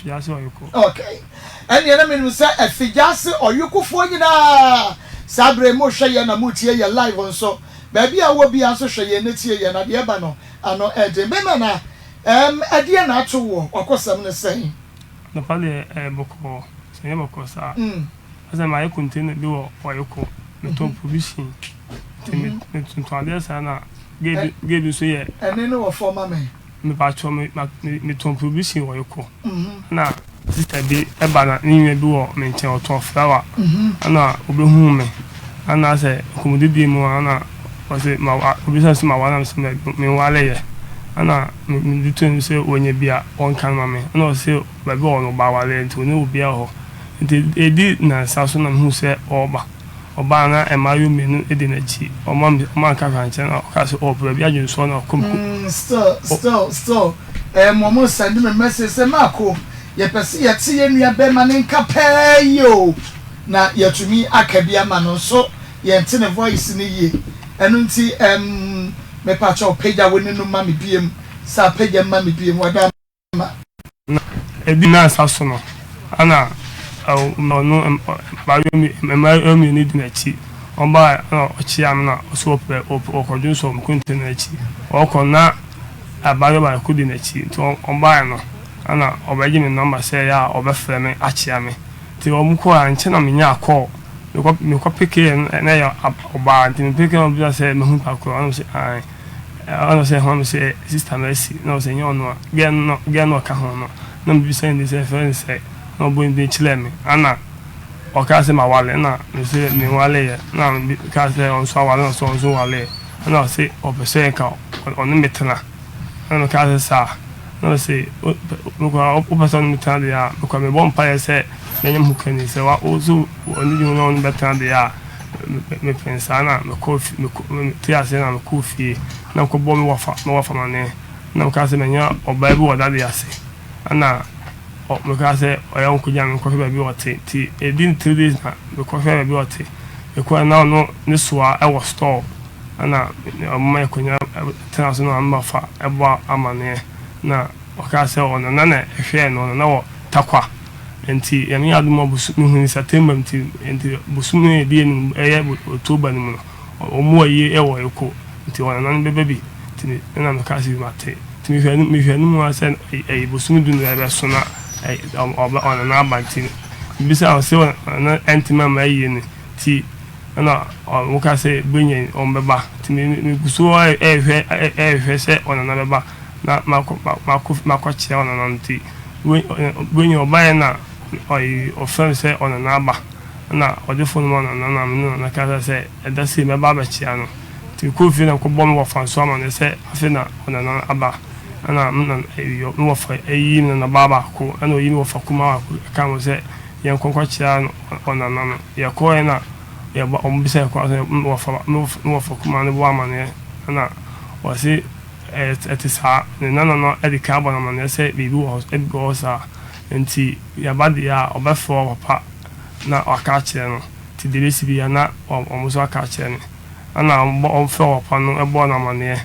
Fiase ɔyoko. Ok. Ɛnneɛ na menim sɛ Afigyase ɔyokofoɔ nyinaa saa berɛ yi mohwɛ yɛn na moretie yɛn live nso. Baabi a wowɔ biara nso hwɛ yɛn na tie yɛn na deɛ ɛba no ano ɛden. Bɛma na ɛɛm ɛdeɛn na ato woɔ? W'akosɛm ne sɛn? Anɔpa deɛ ɛyɛ bɔkɔɔ, sɛ ɛnyɛ bɔkɔɔ saa a, asɛ mayɛ container bi wɔ ɔyoko, metɔn provision, nti metontɔn adeɛ saa na girl bi nso yɛ. Ɛnne no wɔ fam ma me. Mepakyɛw me ma me metɔn provision wɔ Eko ɛna sister bi ɛba na ne nua bi wɔ me nkyɛn ɔtɔn flower ɛna ɔbɛhuu me ɛna asɛ nkɔmmɔdidie mu a ɛna ɔse ma wa ɔbisa me sɛ ma ware na mese me nware yɛ ɛna me mede too n'anim sɛ wanya bi a ɔnka no ma me ɛna ɔse baabi a ɔwɔ no ɔba awareɛ nti ɔne obiara wɔ hɔ nti ɛdi nnansa so na mehuu sɛ ɔreba. Ɔbaa na mmaayewa mmienu di n'akyi. Ɔma me ɔma nka hwɛ ankyɛ na ɔkaa sɛ ɔɔpɛ baabi adwensɔ na ɔkɔ me kɔ. Mm still still still ɛɛm wɔn send me message sɛ Marco yɛpɛ sɛ yɛte yɛn nua bɛɛma no nka pɛɛ yie o na yɛatumi aka bi ama no nso yɛnte ne voice no yie ɛno nti ɛɛm mepakyɛw pagya wo ne no ma me biem saa pagya mu ma me biem wada ma. Na edi nnansa so no, ana ɔno mmaayewa mmienu di n'akyi. Ɔbae na ɔkyeaa me na ɔse ɔpɛ ɔkɔdwonsɔ me container akyi. Ɔkɔ na abaayewa baako di n'akyi. Nti ɔbae no ana ɔbɛgye me number sɛ ɛyɛ a ɔbɛfrɛ me akyea me. Nti wɔn kɔe ankyɛ na menyaa call. Mekɔ mekɔ pekee no na ɛyɛ ɔbaa nti me pekee no ɔbisa sɛ mahu nipa korɔ ɛna mese ae. Ɔno sɛ hɔn sɛ sister Mercy na ɔsɛ nnyɛ ɔno a girl no girl no ɔka ho no na mebisa no din sɛ yɛfrɛ no sɛn na ɔbɔ ne din kyerɛɛ me ana ɔkaa sɛ maware na mese menwareeɛ na mekaa sɛ ɔno nso aware na ɔse ɔno nso nwareeɛ na ɔse ɔpɛ sɛ nka ɔne me tena na mekaa sɛ saa na ɔse mekɔ wopɛ sɛ ɔne me tena deɛ a mekɔ mebɔ mpaeɛ sɛ mɛnya me ho kani sɛ wa wo so ɔne di ho na ɔne bɛtena deɛ a Mepɛ saa na mekɔɔ fie, mekɔ, metee aseɛ na mekɔɔ fie na mekɔbɔɔ me wɔfa, me wɔfa amaneɛ. Na mekaa sɛ manya ɔbaa bi wɔ dade ase. Ɛna ɔ, mekaa sɛ ɔyɛ ɔnkɔgya me nkɔhwɛ baabi a ɔte. Nti ɛdi 3 days na mekɔhwɛɛ baabi a ɔte. Mekɔɛ na ɔno ne soa wɔ store. Ɛna ɔma yɛkɔnya tena so na me wɔfa bɔ amaneɛ. Na ɔkaa sɛ ɔnana na ɛhwɛɛ no, ɔnana wɔ Tarkwa. Nti Nyame yɛ adom a boso mehu no September nti nti bosome a ɛdi anim ɛyɛ October no mu no wɔn ayie wɔ Eko nti wɔn nana no bɛba bi nti me ɛna me kaa sɛ bi mate nti mehwɛ anim mehwɛ anim ara sɛ ɛyi bosome du no ɛbɛso na ɔba wɔn nana aba nti mebisa wɔn sɛ wɔn nana ɛntumi amma ayie no nti ɛna wɔn kaa sɛ benya wɔn bɛba nti me me gu so ɛrehwɛ ɛrehwɛ sɛ wɔn nana bɛba na makɔ makɔ makɔkyea wɔn nana no nti Wei ɔbaeɛ na ɔfrɛ me sɛ ɔnana aba na ɔde fon no maa nana na me ne nana kasa sɛ ɛda sei mɛba abɛkyea no. Nti mekɔɔ fie na mekɔbɔɔ me wɔfa nso amanneɛ sɛ afei na ɔnana aba ɛna me nana me wɔfa ayi me nana baa baako ɛna ɔyi me wɔfa kumaa baako ɛka ho sɛ yɛnkɔ nkɔkyea no ɔnana no. Yɛkɔeɛ na yɛba wɔn bisa yɛn kwan sɛ me wɔfa me wɔfa kumaa no bɔɔ amanneɛ ɛna ɔse Ɛte saa. Ne nana no adi kan abɔ no amanneɛ sɛ biribi wɔ hɔ, biribi wɔ hɔ saa. Enti yɛba deɛ a, ɔbɛfrɛ wo papa na waka akyerɛ no. Nti deɛ ɛbɛsi biara na wɔn nso aka akyerɛ me. Ɛnna wɔfrɛɛ ɔpapa no bɔɔ no amanneɛ.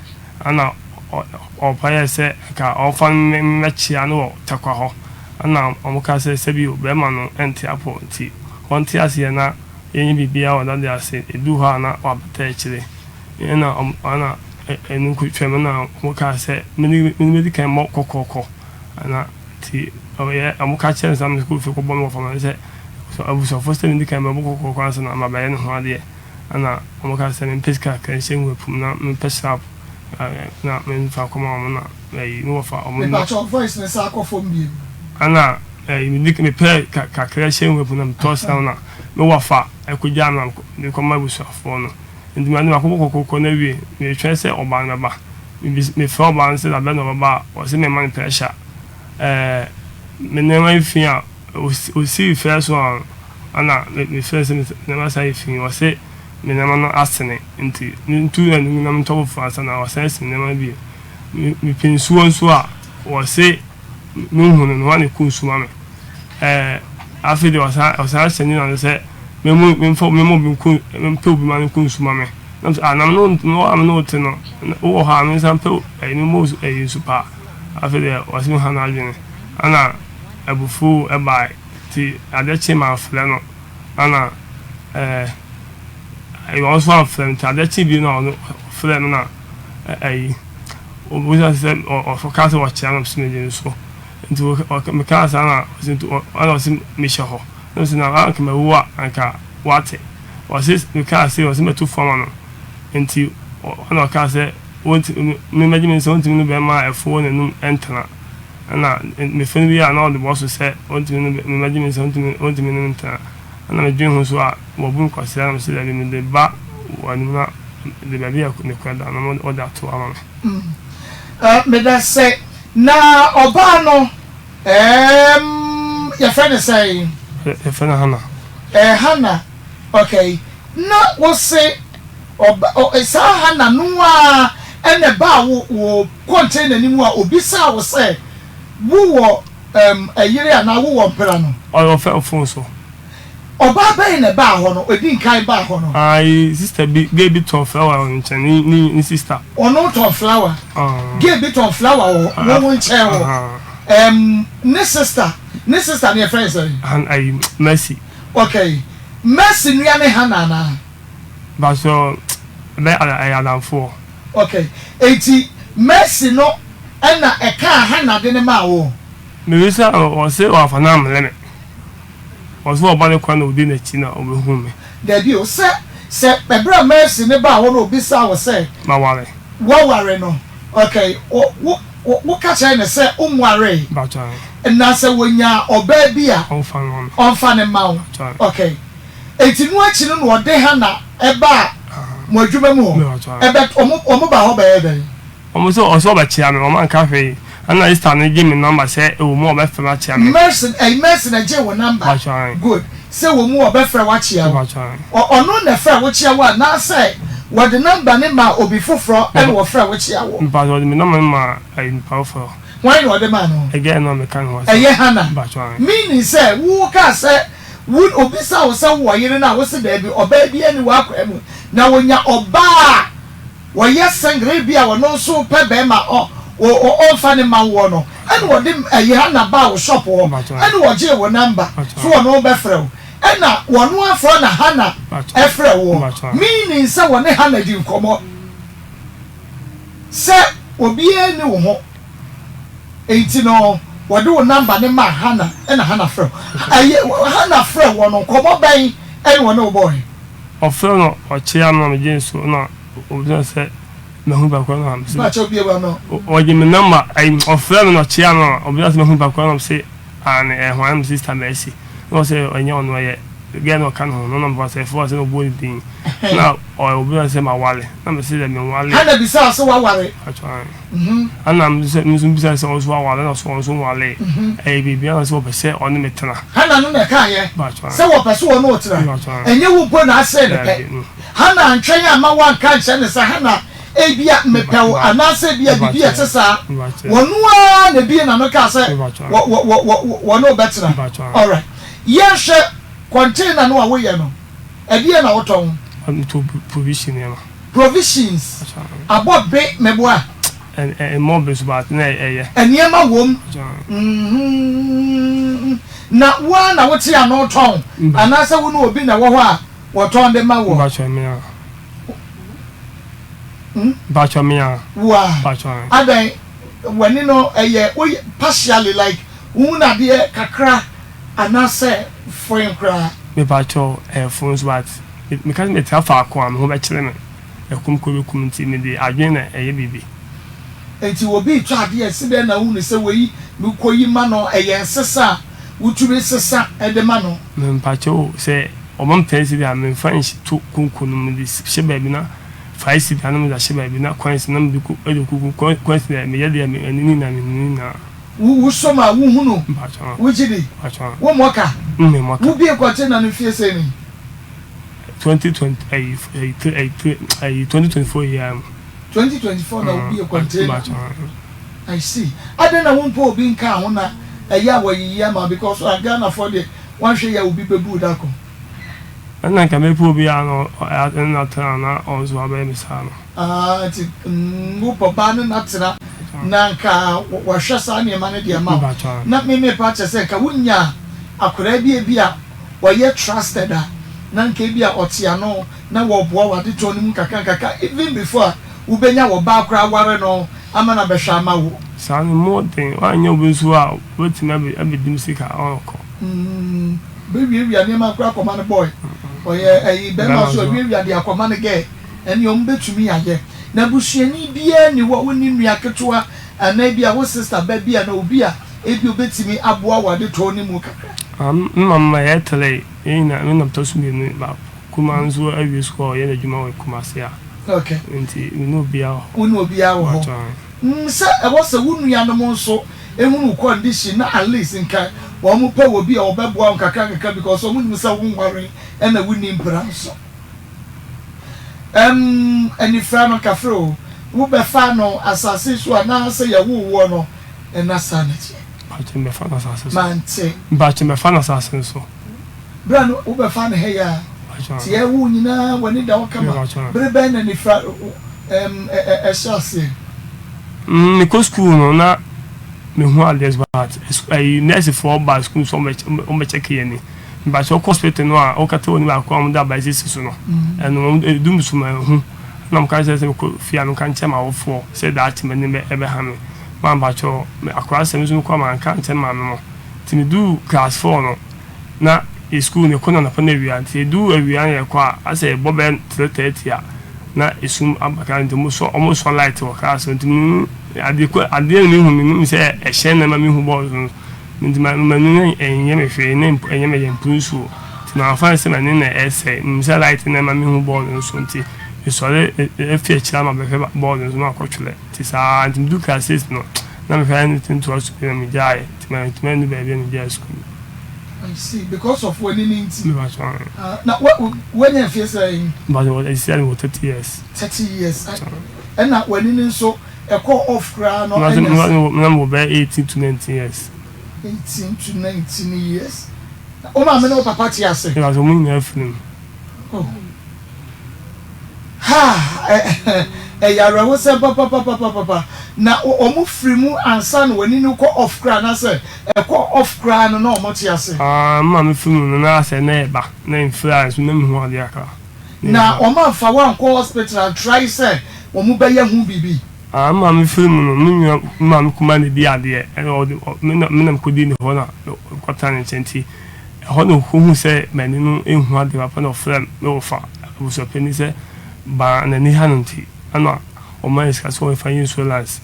Ɛnna ɔpapa yɛɛ sɛ anka ɔmfa no mmɛkyea no wɔ Tarkwa hɔ. Ɛnna wɔkaa sɛ, Sɛbi o, barima no nte apɔ nti ɔnte aseɛ na yɛnyɛ biribiara wɔ dadeɛ ase. Ɛduru hɔ a na wabata akyire. Ɛnna ɛnna ɛno nko twam na wɔkaa sɛ mene mɛdi kan mmɔ kɔkɔɔkɔ na nti ɔyɛ wɔka kyerɛ me sɛ mekɔ fie kɔbɔ me wɔfa ma sɛ abusuafoɔ sɛ medi kan bɛbɔ kɔkɔɔkɔ ansa na mabɛyɛ ne ho adeɛ ɛna wɔka sɛ mempɛ sika kakra nhyɛ ngu apum na mempɛ sharp na memfa kɔma wɔn na ɛyi me wɔfa wɔn. Mepakyɛw voice no san kɔ fam bio. Ɛna ɛyi medi mepɛ kakra hyɛ ngu apum na metɔ sharp na me wɔfa ɛkɔgyaa me na mekɔma abusuafoɔ no. Enti mede m'akoko kɔkɔkɔ no awie, meretwɛn sɛ ɔbaa no bɛba. Mebis mefrɛ ɔbaa no sɛ da bɛn na ɔbɛba a, ɔse memma no pressure. Ɛɛ, me nneɛma yɛ fi a, ɔsi ɔsii first one no, ɛna me mefrɛ no sɛ me nneɛma san yɛ fi, ɔse me nneɛma no asene, nti mentu ɛno ngu na mentɔ foforɔ ansa na wasan asi me nneɛma no bio. Me mepɛ nsuo nso a, ɔse menhu no, ne hɔ a na ɛkɔ nsu ma me. Ɛɛ, afei deɛ ɔsan ɔsan hyɛ ne nane sɛ memu memfa mema obi nko mempɛ obi ma no nko nsu ma me. Na mesɛ ah na me ne wo a me ne wo te no wowɔ hɔ a me nsa mpɛ ɛyi memmɔ wo ɛyi nsu paa. Afei deɛ ɔse meha n'adwene. Ɛna. abufuw bae nti ade kyee mamfrɛ no ɛna ɛɛ ɔno nso amfrɛ me nti ade kyee bio na ɔno ɔfrɛɛ me na ɛyi obisa sɛ ɔkaa sɛ ɔkyea me so megye no so nti mekaa saa na ɔse nti ɛna ɔse mehyɛ hɔ na mese na anka mawu a anka wate ɔse mekaa sei ɔse mɛto fam ama no nti ɛna ɔkaa sɛ wɔntumi me mɛgye me sɛ ɔntumi ne bɛrima a ɛfo wɔ n'anum ntena ɛna mefɛ no bi a na ɔde bɔ so sɛ ɔntumi ne me mɛgye me sɛ ɔntumi ɔntumi ne me ntena ɛna medwen ho so a wɔbu me kwasea na mese daabi mede ba wɔ anim na de baabi a ne kora da no wɔde ato ama me. Mm. Uh, meda sɛ na ɔbaa no um, yɛfrɛ no sɛn? Yɛfrɛ no Hana. Eh, Hana, okay. Na wose Ɔba ɔ saa Hana no ara na ɛbaa wo wo container no mu a obisaa wo sɛ wowɔ ɛm ɛyere anaa wowɔ mpena no? Ɔyɛ ɔfɛ phone so. Ɔbaa bɛn na ɛbaa hɔ no, ɔdi nkan baa hɔ no? Ayi sister bi, girl bi tɔn flower wɔ ne nkyɛn, ne ne ne sister. Ɔno tɔn flower? Girl bi tɔn flower wɔ wo wo nkyɛn hɔ? Ɛm ne sister, ne sister no yɛfrɛ no sɛn? Han ayi Mercy. Okay, Mercy nua ne Hana anaa? Mpakyɛw ɛbɛyɛ ada ɛyɛ adamfoɔ. Ok enti Mercy no ɛna ɛkaa Hannah de no maa wo? Mebisa no ɔse wamfa no ammrɛ me. Ɔse ɔba ne kwan na odi n'akyi na ɔbɛhu me. Dabi o, sɛ sɛ ɛberɛ a Mercy no baa hɔ na ɔbisaa wo sɛ. Maware. Woaware no, ok, wo wo woka kyerɛɛ no sɛ wonwaree. Mpakyɛw. Na sɛ wɔnya ɔbaa bi a. Ɔmfa no mma me. Ɔmfa no mma wo. Mpakyɛw. Ok. Enti no akyi no na ɔde Hana baa mo adwuma mu hɔ. Ɛbɛ, wɔn, wɔn baa hɔ bɛyɛɛ dɛn? Wɔn sɛ, ɔsɛ ɔbɛkyea me, wɔn anka hwee. Ɛna Esther no gye me number sɛ ɛwɔ mu a ɔbɛfrɛ me akyea me. Mercy, ɛyi Mercy na ɛgyee wo number. Mpakyɛ ae. Good. Sɛ ɛwɔ mu a ɔbɛfrɛ wo akyea wo. Mpakyɛ ae. Ɔ, ɔno na ɛfrɛ wo kyea wo anaasɛ wɔde number no maa obi foforɔ ɛna ɔfrɛ wo kyea wo? Mpakyɛ ɔde me number no maa ɛyi nipa foforɔ. Hwan na ɔde maa no? Ɛgɛɛ no a meka ne ho asɛm. Ɛyɛ Hana. Mpakyɛ ae. Meaning sɛ wo kaa sɛ Wo obisa wo sɛ wowɔ yere no a, wose daabi, ɔbaa biara nni w'akwaa mu. Na wonya ɔbaa a ɔyɛ single, ebia ɔno nso repɛ barima a ɔmfa no mma woɔ no, ɛna ɔde ɛyi Hannah baa wo shop hɔ, ɛna ɔgyee wo number so ɔno bɛfrɛ wo, ɛna ɔno afrɛ na Hannah ɛfrɛ woɔ, meaning sɛ wɔne Hannah di nkɔmmɔ sɛ obiara nni wo ho. Enti no, wɔde wo number no maa Hannah, ɛna Hannah frɛ wo. Ɛyɛ, Hannah frɛ woɔ no, nkɔmmɔ bɛn ɛna ɔne wo bɔɔe? Ɔfrɛ no, ɔkyea me na megye no so, ɛna ɔbisa me sɛ mahu nipa korɔ no a, mese. Mpakyɛw bue w'ano. Ɔgye me number, ɛyi, ɔfrɛ me na ɔkyea me na ɔbisa sɛ mahu nipa korɔ no a, mese aane, ɛyɛ hwan, na mese sister Mercy. Na ɔse ɛnyɛ ɔno, ɛyɛ girl no a ɔka ne ho no, na mefa sɛ ɛfo ase na ɔbɔɔ ne din, na ɔbisa me sɛ maware, na mese dɛ menwaree. Hannah bisaa wo sɛ woaware? Mpakyɛw aane. Ɛna me nso me nso bisa sɛ ɔno nso aware na ɔso ɔno nso nwaree. Ɛyɛ biribi a sɛ ɔpɛ sɛ ɔne me tena. Hana no na ɛkaeɛ sɛ wɔpɛ sɛ ɔne wo tena. Ɛnyɛ wo mpo na asɛe no pɛ. Hana antwɛn amma woanka ankyerɛ no sɛ, Hana, ebia mepɛ wo anaasɛ ebia biribi a ɛte saa. Ɔno ara na ebuee n'ano kaa sɛ wɔne wo bɛtena. Alright. Yɛnhwɛ container no a woyɛ no, ɛdeɛn na wotɔn? Metɔ provision nneɛma. Provisions abɔ be meboa. Ɛmmɔ be so but na ɛyɛ. Nneɛma wom mm Na wo ara na wote ano tɔn anaasɛ wo ne obi na ɛwɔ hɔ a wɔtɔn de ma woɔ? Mpakyɛ me ara. Mpakyɛ me ara. Wo ara? Mpakyɛ. Adɛn w'ani no ɛyɛ woyɛ partially like wohunu adeɛ kakra anaasɛ foin koraa? Mepakyɛw ɛyɛ fon so but Meka sɛ metra faako a, me ho bɛkyere me. Ɛkɔm kɔ bɛkum nti, mede adwene na ɛyɛ biribi. Enti obi retɔ adeɛ a, ɛsi dɛn na wohunu sɛ wei mekɔyi ma no, ɛyɛ nsesa a wotumi sesa de ma no? Mempakyɛ o, sɛ wɔma me ten cedi a, memfa nto konko no mu, mede hyɛ baabi na five cedi a na mede ahyɛ baabi na coins na mede gu de gu coins deɛ meyɛ deɛ m'ani ne nyinaa mehu ne nyinaa. Wo wosɔ mu a wohunu, wogye di, wommɔ ka, wobue kɔntena no mfie sɛn ni? 2020 ayi ayi ayi ayi 2024 yi ara mu. 2024 na wobue container no. I see. Adɛn na wompɛ obi nkaa ho na ɛyɛ a wɔayiyi ama wo because ah Ghanafoɔ deɛ woanhwɛ yie a obi bɛbu wo da ko. Ɛna nka mɛpɛ obi a na ɔne no atena na ɔno nso wabɛyɛ me saa no. Ah nti mm wopɛ ɔbaa ne no atena. Na nka wahwɛ saa nneɛma no de ama wo. Na me mepa kyɛ sɛ nka wonya akwadaa bi ebia ɔyɛ trusted a, na nka ebia ɔte ano na wɔboa wo adetɔn no mu nkakra nkakra even before a wobɛnya wɔ ba koraa aware no ama no abɛhwɛ ama wo. Saa no mu den, woanyɛ obi nso a wobɛtumi abɛdi me sika ɔnkɔ. Mm, bɛwiawia nneɛma koraa akɔma no boy, ɔyɛ ɛyi bɛrima nso awiawia de akɔma no girl, ɛnneɛ wɔn bɛtumi ayɛ. Na busuani biara nni hɔ a wonni nua ketewa anaa ebia wo sister ba bi anaa obi a ebia obetumi aboa wo adetɔn no mu kakra. Ah, me maame ma yɛyɛ three, yɛn nyinaa, me na metɔ so mmienu, baako kumaa nso awie sukuu a ɔyɛ n'adwuma wɔ Kumasi a. Okay. Nti me ne obiara wɔ hɔ. Wo ne obiara wɔ hɔ. Mpakyɛw ae. Mm, sɛ ɛwɔ sɛ wo nuanom nso ehunu wo condition na at least nka wɔn pɛ obi a ɔbɛboa wo nkakra nkakra because wɔn nim sɛ wonwaree ɛna wonni mpena nso. Ɛmm anifira no kafre o, wo bɛfa no asase so anaa sɛ yɛwoo woɔ no ɛna saa na ɛteɛ? Mpakyɛ mɛfa no asase so. Mante. Mpakyɛ mɛfa no asase no so. Berɛ no wo bɛfa no ha yi ara? Mpakyɛ. Te yɛwo wo nyinaa w'ani da hɔ kama. Mpakyɛ. Bere bɛn na anifira ɛmm ɛhyɛ aseɛ? Mm mekɔ school no na mehu adeɛ but ɛyi nurse foɔ ba school so wɔn bɛ check yɛn ani. Mpakyɛ wokɔ hospital no a wokata w'ani baako a wɔde aba esisi so no ɛno wɔn edum so ma ehu ɛna wɔka kyerɛ sɛ mekɔ fie a menka nkyerɛ m'awofoɔ sɛ daakye m'ani bɛ ɛbɛha me ma mpakyɛ me akwadaa sɛ me nso mekɔ a manka ankyerɛ maame mo nti meduu class four no na yɛ school no yɛkɔ no anɔpa ne awia nti eduu awia na yɛkɔ a asɛ ɛbɔ bɛyɛ 3:30 a na esum aba class nti wɔn sɔ wɔn sɔ light wɔ class nti mehu adeɛ kɔ adeɛ na mehu menim sɛ ɛhyɛn na ɛma mehu bɔɔl no. Enti m'ani no nnyɛ me hwee na mpo ɛnyɛ me dɛ mpo nso. Nti mamfa no sɛ m'ani na ɛresɛe. Menim sɛ light no na ɛma mehu bɔɔl no so nti mesɔre fi akyiri ama bɛhwɛ bɔɔl no so na makɔtwerɛ. Nti saa ara nti meduu class six no na mehwɛ ara na ntoa so bio na megyaeɛ. Nti mantumi annu baabi a megyae sukuu. I see, because of w'ani no nti. Me pa kyɛw. Ah, na wa wanya mfeɛ sɛn? Me pa kyɛw, seesei mewɔ 30 years. 30 years, ɛna w'ani no nso Ɛkɔɔ off koraa no ɛnyɛ sa. Na mewɔ bɛyɛ 18 to 19 years. 18 to 19 years. Na wo maame ne wo papa te ase? Mepa kyɛw, wɔn nyinaa afiri mu. Oh. Ha! Ɛyɛ awerɛhosɛm papapapapapa. Na wɔn firi mu ansa na w'ani no kɔ off koraa anaasɛ ɛkɔɔ off koraa no na wɔn te ase? Ah, me maame firi mu no na asɛ na ɛba, na mfiri a nso na mehu adeɛ kakra. Na wɔamfa wo ankɔ hospital antrae sɛ wɔbɛyɛ ho biribi? Ah, me maame firi mu no, me nua, me maame kumaa na ɛdii adeɛ, ɛna ɔde, ɔ, me na, me na mekɔdii ne hɔ na mekɔtenaa ne nkyɛn nti, ɛhɔ na ɔkɔhuu sɛ m'ani no nhu adeɛ papa na ɔfrɛɛ me wɔfa, abusuapanin sɛ ba n'ani ha no nti, ɛna ɔmaa yɛn sika sɛ wɔmfa nyɛ insurance.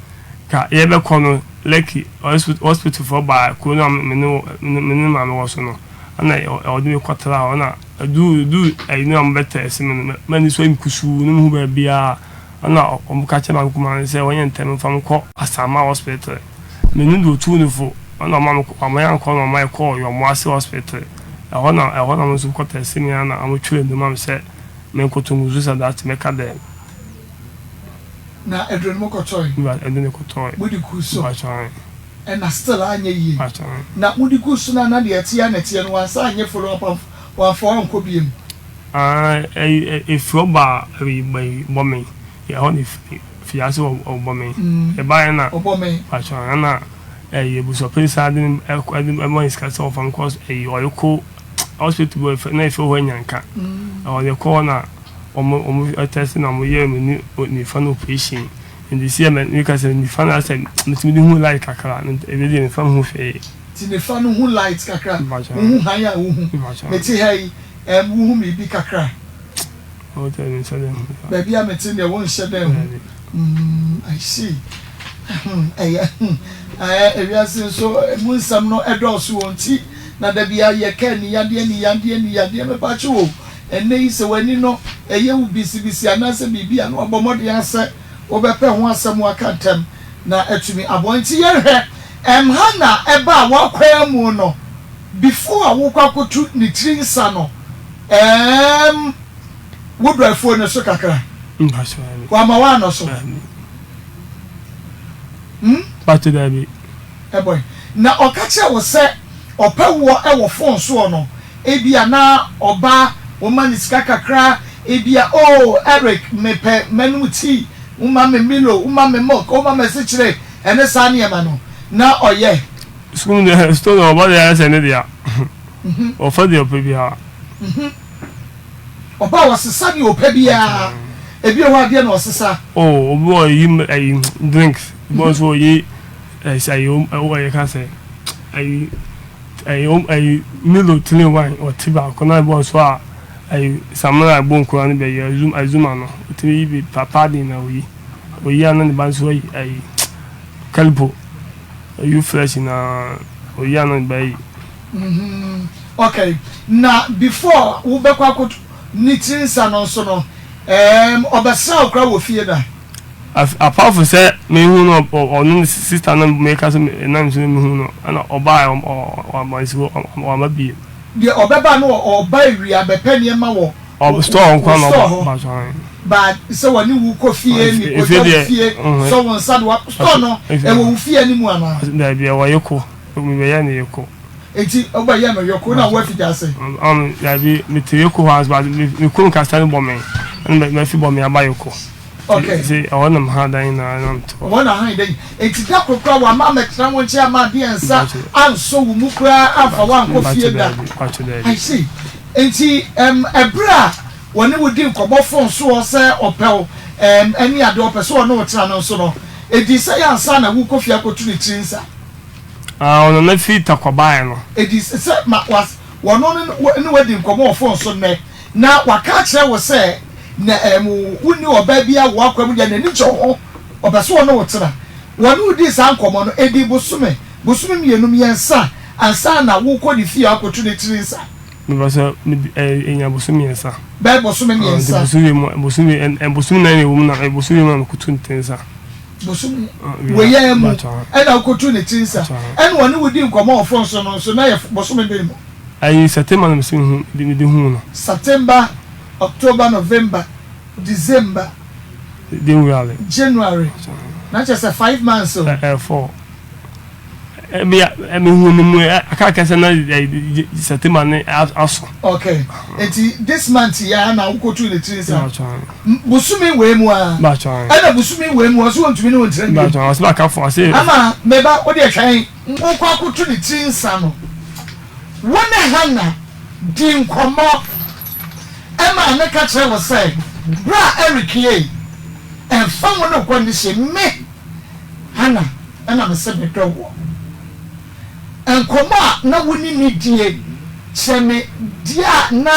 Ka yɛbɛkɔ no, Lekki hospital foɔ baa kuro no a me ne, me ne me maame wɔ so no, ɛna ɔde me kɔtraa hɔ, ɛna Ɛduu ɛduu ɛyi no a wɔbɛ tɛɛse me no, m'ani so ayɛ me kusuu na mehu baabiara. Ɛna wɔn ka kyerɛɛ maame kumaa no sɛ wɔnyɛ ntɛm mfa me nkɔ Asamoah hospital. M'ani de otuu no fo ɛna ɔma me wamma yɛankɔ na ɔma yɛkɔɔ Yɔmmoase hospital. Ɛhɔ na ɛhɔ na wɔn nso kɔ tɛɛse me ara na wɔtwerɛ nnuro ma me sɛ menkɔtɔ ngu so sɛ daakye mɛka dɛm. Na aduro no mokɔtɔe? Aduro no kɔtɔe. Mode guu so? Mpakyɛw ae. Ɛna still anyɛ yie. Na mode gu so no a na deɛ ɛteɛ ara na ɛteɛ no wansan anyɛ follow up amfa wo ankɔ biom. Aah ɛyi ɛfiri ɔba ɛyi ɛyi bɔme ɛhɔ na ɛfiri firi ase wɔ ɔbɔme ɛbaeɛ na Ɔbɔme. mpakyɛw ɛna ɛyi abusuapanin san de me ɛkɔ ɛde ɛma ne sika sɛ ɔmfa me kɔ ɛyi ɔyeko hospital bi wɔ ɛfɛ na ɛfiri hɔ Anyanka ɛhɔ yɛkɔ hɔ na wɔn wɔn ɛtɛste na wɔn yɛɛ me ne nifa no operation. Nti sɛ me meka sɛ nifa no asɛ metumi de hu light kakra ebi deɛ mefa nhu hwee. Nti nifa no hu light kakra wohu hann a wohu mete ha yi ɛɛm wohu biribi kakra. Oh daabi menhyɛ da nhu saa. Baabi a mete deɛ wonhyɛ da nhu mm I see hmm ɛyɛ hmm ɛɛ ewiase nso emu nsɛm no ɛdɔɔso o nti na da biara yɛka aniyadeɛ aniyadeɛ aniyadeɛ mepaakyɛw o ɛnnɛ yi sɛ w'ani no ɛyɛ wo bisibisi anaasɛ biribi a na wabɔ mmɔden asɛ wobɛpɛ ho asɛm aka ntɛm na atumi aboa nti yɛnhwɛ ɛmha na ɛbaa w'akwaa mu no before a wokɔ akɔtu ne tiri nsa no ɛɛm wodɔ afuo no so kakra wama woanɔ so hmm ɛbɔe na ɔka kyerɛ wo sɛ ɔpɛ woɔ ɛwɔ phone soɔ no Ebia na ɔba, woma no sika kakra, ebia, Oh, Eric, mepɛ m'anom tea, woma me Milo, woma me milk, woma me asikyire. Ɛne saa nneɛma no na ɔyɛ. Sukuu mu deɛ store deɛ ɔba deɛ ayɛ sɛ ne dea. Ɔfa deɛ ɔpɛ biara. Ɔba a ɔsesa deɛ ɔpɛ biara. Ebi wɔ hɔ a deɛ na ɔsesa. Oh obi wɔ ɔyi ɛyi drinks ebi wɔ nso ɔyi ɛyi ɛwɔ yɛ ka sɛ ɛyi ɛyi ɛyi Milo three one ɔte baako na ebi wɔ nso a ɛyi samina ɛbɔ nkura no bɛ yɛ azuma no ɔtumi yi bi pa paadi na oyi. Oyi a na ne ba nso ayi ayi Kalipo ayi fresh na oyi a na ne ba ayi. Mm-hmm. Okay. Na before wobɛkɔ akɔto ne tiri nsa no nso no, um, ɔbɛsra wo koraa wɔ fie da? Apart from sɛ mehu no ɔno ne sister no meka sɛ nam so mehu no ɛna ɔbaa ɔma bie. Deɛ ɔbɛba no ɔba awia bɛpɛ nneɛma wɔ Wo store nko na ɔba. But sɛ wɔne wo kɔ fie ne kɔgya wo fie sɔ wo nsa de wa store no ɛwɔ wo fie anim anaa? Dabi ɛwɔ Yeko mebɛyɛ no Yeko. Eti wobɛyɛ no Yeko na wo afigya ase? Dabi mete Yeko hɔ but me kurom kasa no bɔ me ɛna mafi bɔ me aba Yeko. Okay. Nti ɛhɔ na meha dan nyinaa na mete hɔ. Ɛhɔ na han dan Enti da koro koraa wamma ammɛtena wo nkyɛn amma adeɛ nsa ansɔ wo mu koraa amfa wo ankɔ fie da? I see. Enti ɛm, ɛberɛ a wɔne wo di nkɔmmɔ fon soɔ sɛ ɔpɛ wo, ɛm, ɛne adeɛ, ɔpɛ sɛ ɔne wo tena no nso no, ɛdii sɛn ansa na worekɔ fie akɔtu ne tiri nsa? Ah, ɔno na firi Tarkwa baeɛ no. Ɛdii sɛ ma was, wɔno ne wo, ne wo adi nkɔmmɔ wɔ fon so nnɛ, na waka akyerɛ wo sɛ, na ɛm, wonni ɔbaa biara wɔ w'akwan mu deɛ, n'ani gye wo ho, ɔpɛ sɛ ɔne wo tena. Wɔne wo dii saa nkɔmmɔ no, ɛdii bosome, bosome mmienu, mmiɛnsa ansa na worekɔ ne fie akɔtu ne tiri nsa. Mepɛ sɛ enya bosome mmiɛnsa. Bɛyɛ bosome mmiɛnsa. Nti bosome mu bosome ɛ bosome nan na ɛwɔ mu na bosome mu na mekɔtu ne tiri nsa. Bosome wei ara mu ɛna wokɔtu ne tiri nsa. Ɛna ɔne wo di nkɔmmɔ wɔ fon so no nso na yɛ bosome bɛn mu? Ayi September na mese mehu mede huu no. September, October, November, December. January. January. Na kyerɛ sɛ 5 months o. Ɛ 4. Ebia mehu no mu aka aka sɛ na September ne aso. Okay. Eti this month yi ara na wokɔtu ne tiri nsa. Bosome wei mu ara. Ɛna bosome wei mu ɔso wɔntumi ne wo ntena bio. Ɔsɛ baka fo ɔsɛ. Ama meba wo deɛ twɛn. Wokɔ akɔtu ne tiri nsa no, wo ne Hannah di nkɔmmɔ ɛma ne ka kyerɛ wo sɛ bra Eric ei, ɛmfa wo ne wo condition me Hannah na mese medɔ woɔ. Nkɔmmɔ a na wo ne no die kyerɛ me deɛ a na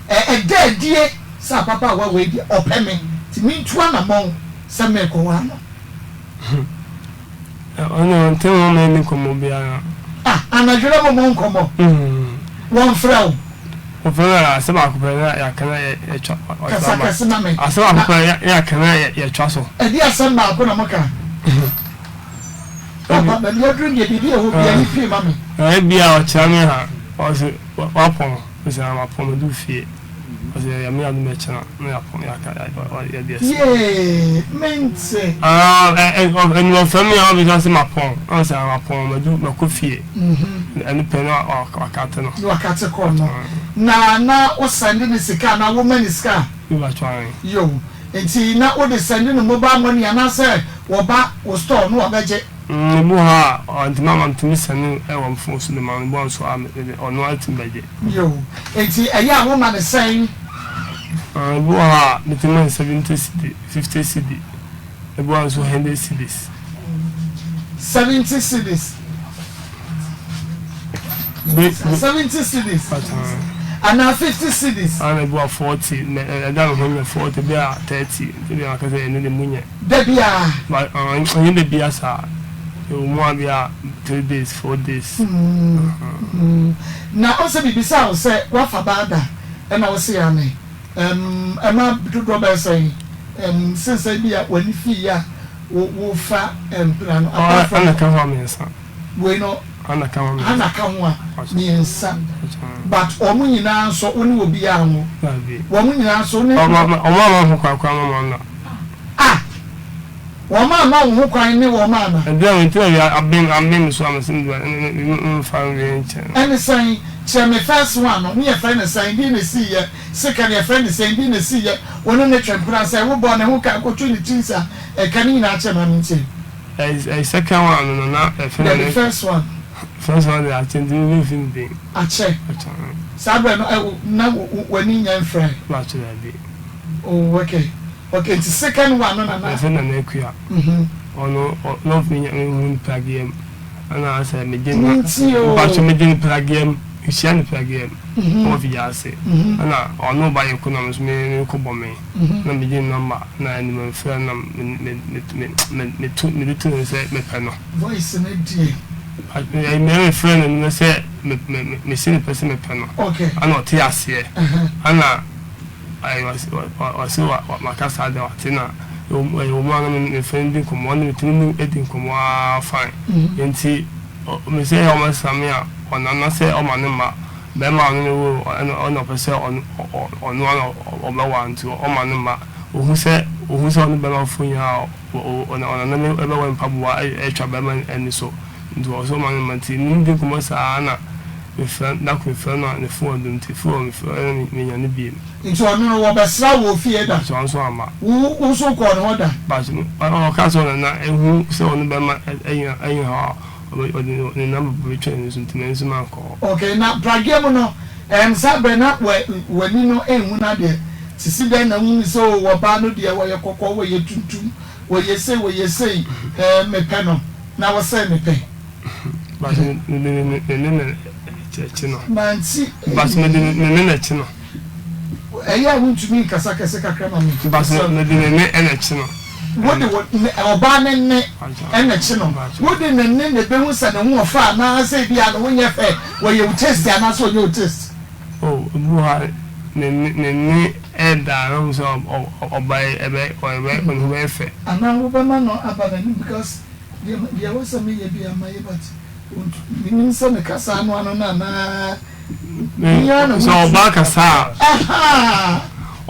ɛda adie sɛ ababaawa wei deɛ ɔpɛ me nti mentu anamɔn sɛ merekɔware no. Ɔno ɔnte ho ma ɛnni nkɔmmɔ biara. Ah, anadwo na mommɔ nkɔmmɔ? Wɔmfrɛ wo? Wɔfrɛ me a, asɛm baako pɛ na yɛaka na yɛtwa. Kasa kɛse ma me. Asɛm baako pɛ na yɛaka na yɛtwa so. Ɛdeɛ asɛm baako na moka? Papa, baabi aduru deɛ biribi a ɛwɔ biara yi pue ma me. Ebia ɔkyerɛ me ha, ɔse wapɔn, mese ah mapɔn madu fie. Ɔse Nyame adom ɛkyena na yɛapɔn yɛaka yɛde asi. Yee, mente. Ah, ɛnu ɔfrɛ me a ɔbisa sɛ mapɔn, na ɔse ah mapɔn madu makɔ fie. Ɛno pɛ na wakate no. Na wakate kɔ no. Na na wo sɛnde no sika anaa wo ma no sika? Me ba tɔ ahe. Yo, nti na wode sɛnde no mobile money anaasɛ wɔba wo store na wabɛgye? Ebi wɔ hɔ a ɔntumi ama metumi sɛne wɔ me phone so de ma no, ebi wɔ hɔ nso a mede ɔno ara tumi bɛgye. Yo, nti ɛyɛ a woma no sɛn? Ebi wɔ hɔ a metumi ma no 70 cedi, 50 cedi, ebi wɔ hɔ nso 100 cedis. 70 cedis. 70 cedis anaa 50 cedis. Ana ebi wɔ 40, ɛda ne ho nyɛ 40, ebi a 30, ebi a akasɛ ɛno de mu nyɛ. Da biara. But ɛnyɛ da biara saa. Ɛwɔ mu a bi a 3 days, 4 days. Na ɔsɛ bibisa wo sɛ woafa baa da ɛna wo se ane ɛma dodoɔ bɛyɛ sɛn sen sɛ bi a w'ani fii a wofa mpena no apart from. Ana ka ho a mmiɛnsa. Wei no Ana ka ho a mmiɛnsa. Ana ka ho a mmiɛnsa but wɔn nyinaa nso wo ne obiara nwo. Dabi. Wɔn nyinaa nso wo ne. Wɔn ama ho kwan koraa ma wɔn nna. Ah! Wɔn amma wo ho kwan ne wɔn anna. Ɛdeɛn a nti na wia aben aben me so a mese me mfa nwie nkyɛn no. Ɛne sɛn? Kyerɛ me first one no, ne yɛfrɛ no sɛn, deɛ na ɛsiiɛ, second yɛfrɛ no sɛn, deɛ na ɛsiiɛ, wo ne no twe mpena sɛn, wo bɔɔ ne ho ka kɔtu ne ti nsa, ɛka ne nyinaa kyerɛ me ma mentie. Ɛyɛ second one no na ɛfɛ na. Dabi first one. First one de akyɛ nti mi nfi ne din. Akyɛ. Saa bɛrɛ no ɛ na w'ani nyɛ nfrɛ. Bakyɛ dabi. Oh okay okay nti second one no na na. Ɛfɛ na na akua. Ɔno ɔno mi nya mi hu no pragia mu ɛna asɛ mi gye no. Nti o. Bakyɛ mi gye no pragia mu mi hyia no pragia mu ɛwɔ fidie ase ɛna ɔno ba yɛ ko na mi nso mi mi kɔ bɔ mi. Na megye ne number na anim mfrɛ no na me me me me me to mede to no sɛ mepɛ no. Voice no deɛ. Me me frɛ no no sɛ me me me mese mepɛ sɛ mepɛ no. Okay. Ana ɔte aseɛ. Ana ɛyɛ ɔse ɔse wa maka saa deɛ wate na ɛwɔ mu a na me me frɛ no di nkɔmmɔ ɔne metumi ne di nkɔmmɔ aa fine. Nti me sɛ ɔmɛsra me a ɔnana sɛ ɔma ne mma. Bɛrima a ɔne no woo no no na ɔpɛ sɛ ɔno ara na ɔbɛware nti ɔma no mma. Ohu sɛ ohu sɛ ɔne bɛrima foforɔ nyinaa a ɔnana no bɛware mpaboa atwa bɛrima no ani so nti ɔwɔ sɛ ɔma no mma. Nti me ne no di nkɔmmɔ saa ara na mefrɛ da koro mefrɛ no a ne fon adum nti firi hɔ mefrɛ no na menya no bio. Nti ɔno no wɔbɛsra wo wɔ fie da? Mpakyɛw ɔno nso amma. Wo wo nso wokɔɔ ne hɔ da? Mpakyɛw ɔkaa sɛ ɔnana ahu sɛ ɔne bɛrima anya haw a Ɔde ne nam bɛtwa n'ani so nti m'ani nso mankɔ hɔ. Okay, na prageɛ mu no, ɛɛm saa berɛ na w'ani no nhu no adeɛ, sisi dɛn na wohunu sɛ oo ɔbaa no deɛ ɔyɛ kɔkɔɔ, ɔyɛ tuntum, ɔyɛ sei, ɔyɛ sei, ɛɛm mepɛ no, na wosɛ mepɛ. But me me me me ne na ɛkye no. Manti. But me de me ne na ɛkye no. Ɛyɛ a wontumi nkasa kɛse kakra ma me. But me de me ne na ɛkye no. Wode wo ne, ɔbaa no nne na ɛkye no. Wode ne nne na ɛbɛhu sɛ ne ho ɔfɛ anaasɛ ebia ne ho nyɛ fɛ, ɔyɛ wo taste anaasɛ ɔnyɛ wo taste. Oh, ebi wɔ hɔ a, ne nne, ne nne ɛda a, na wohu sɛ ɔbaa yi ɛbɛ, ɔbɛ, ne ho bɛyɛ fɛ. Anaa wobɛma no aba n'anim because deɛ, deɛ ɛwɔ sɛ meyɛ biara mayɛ but mennim sɛ me kasa ano ano no anaa. Sɛ ɔba kasa a,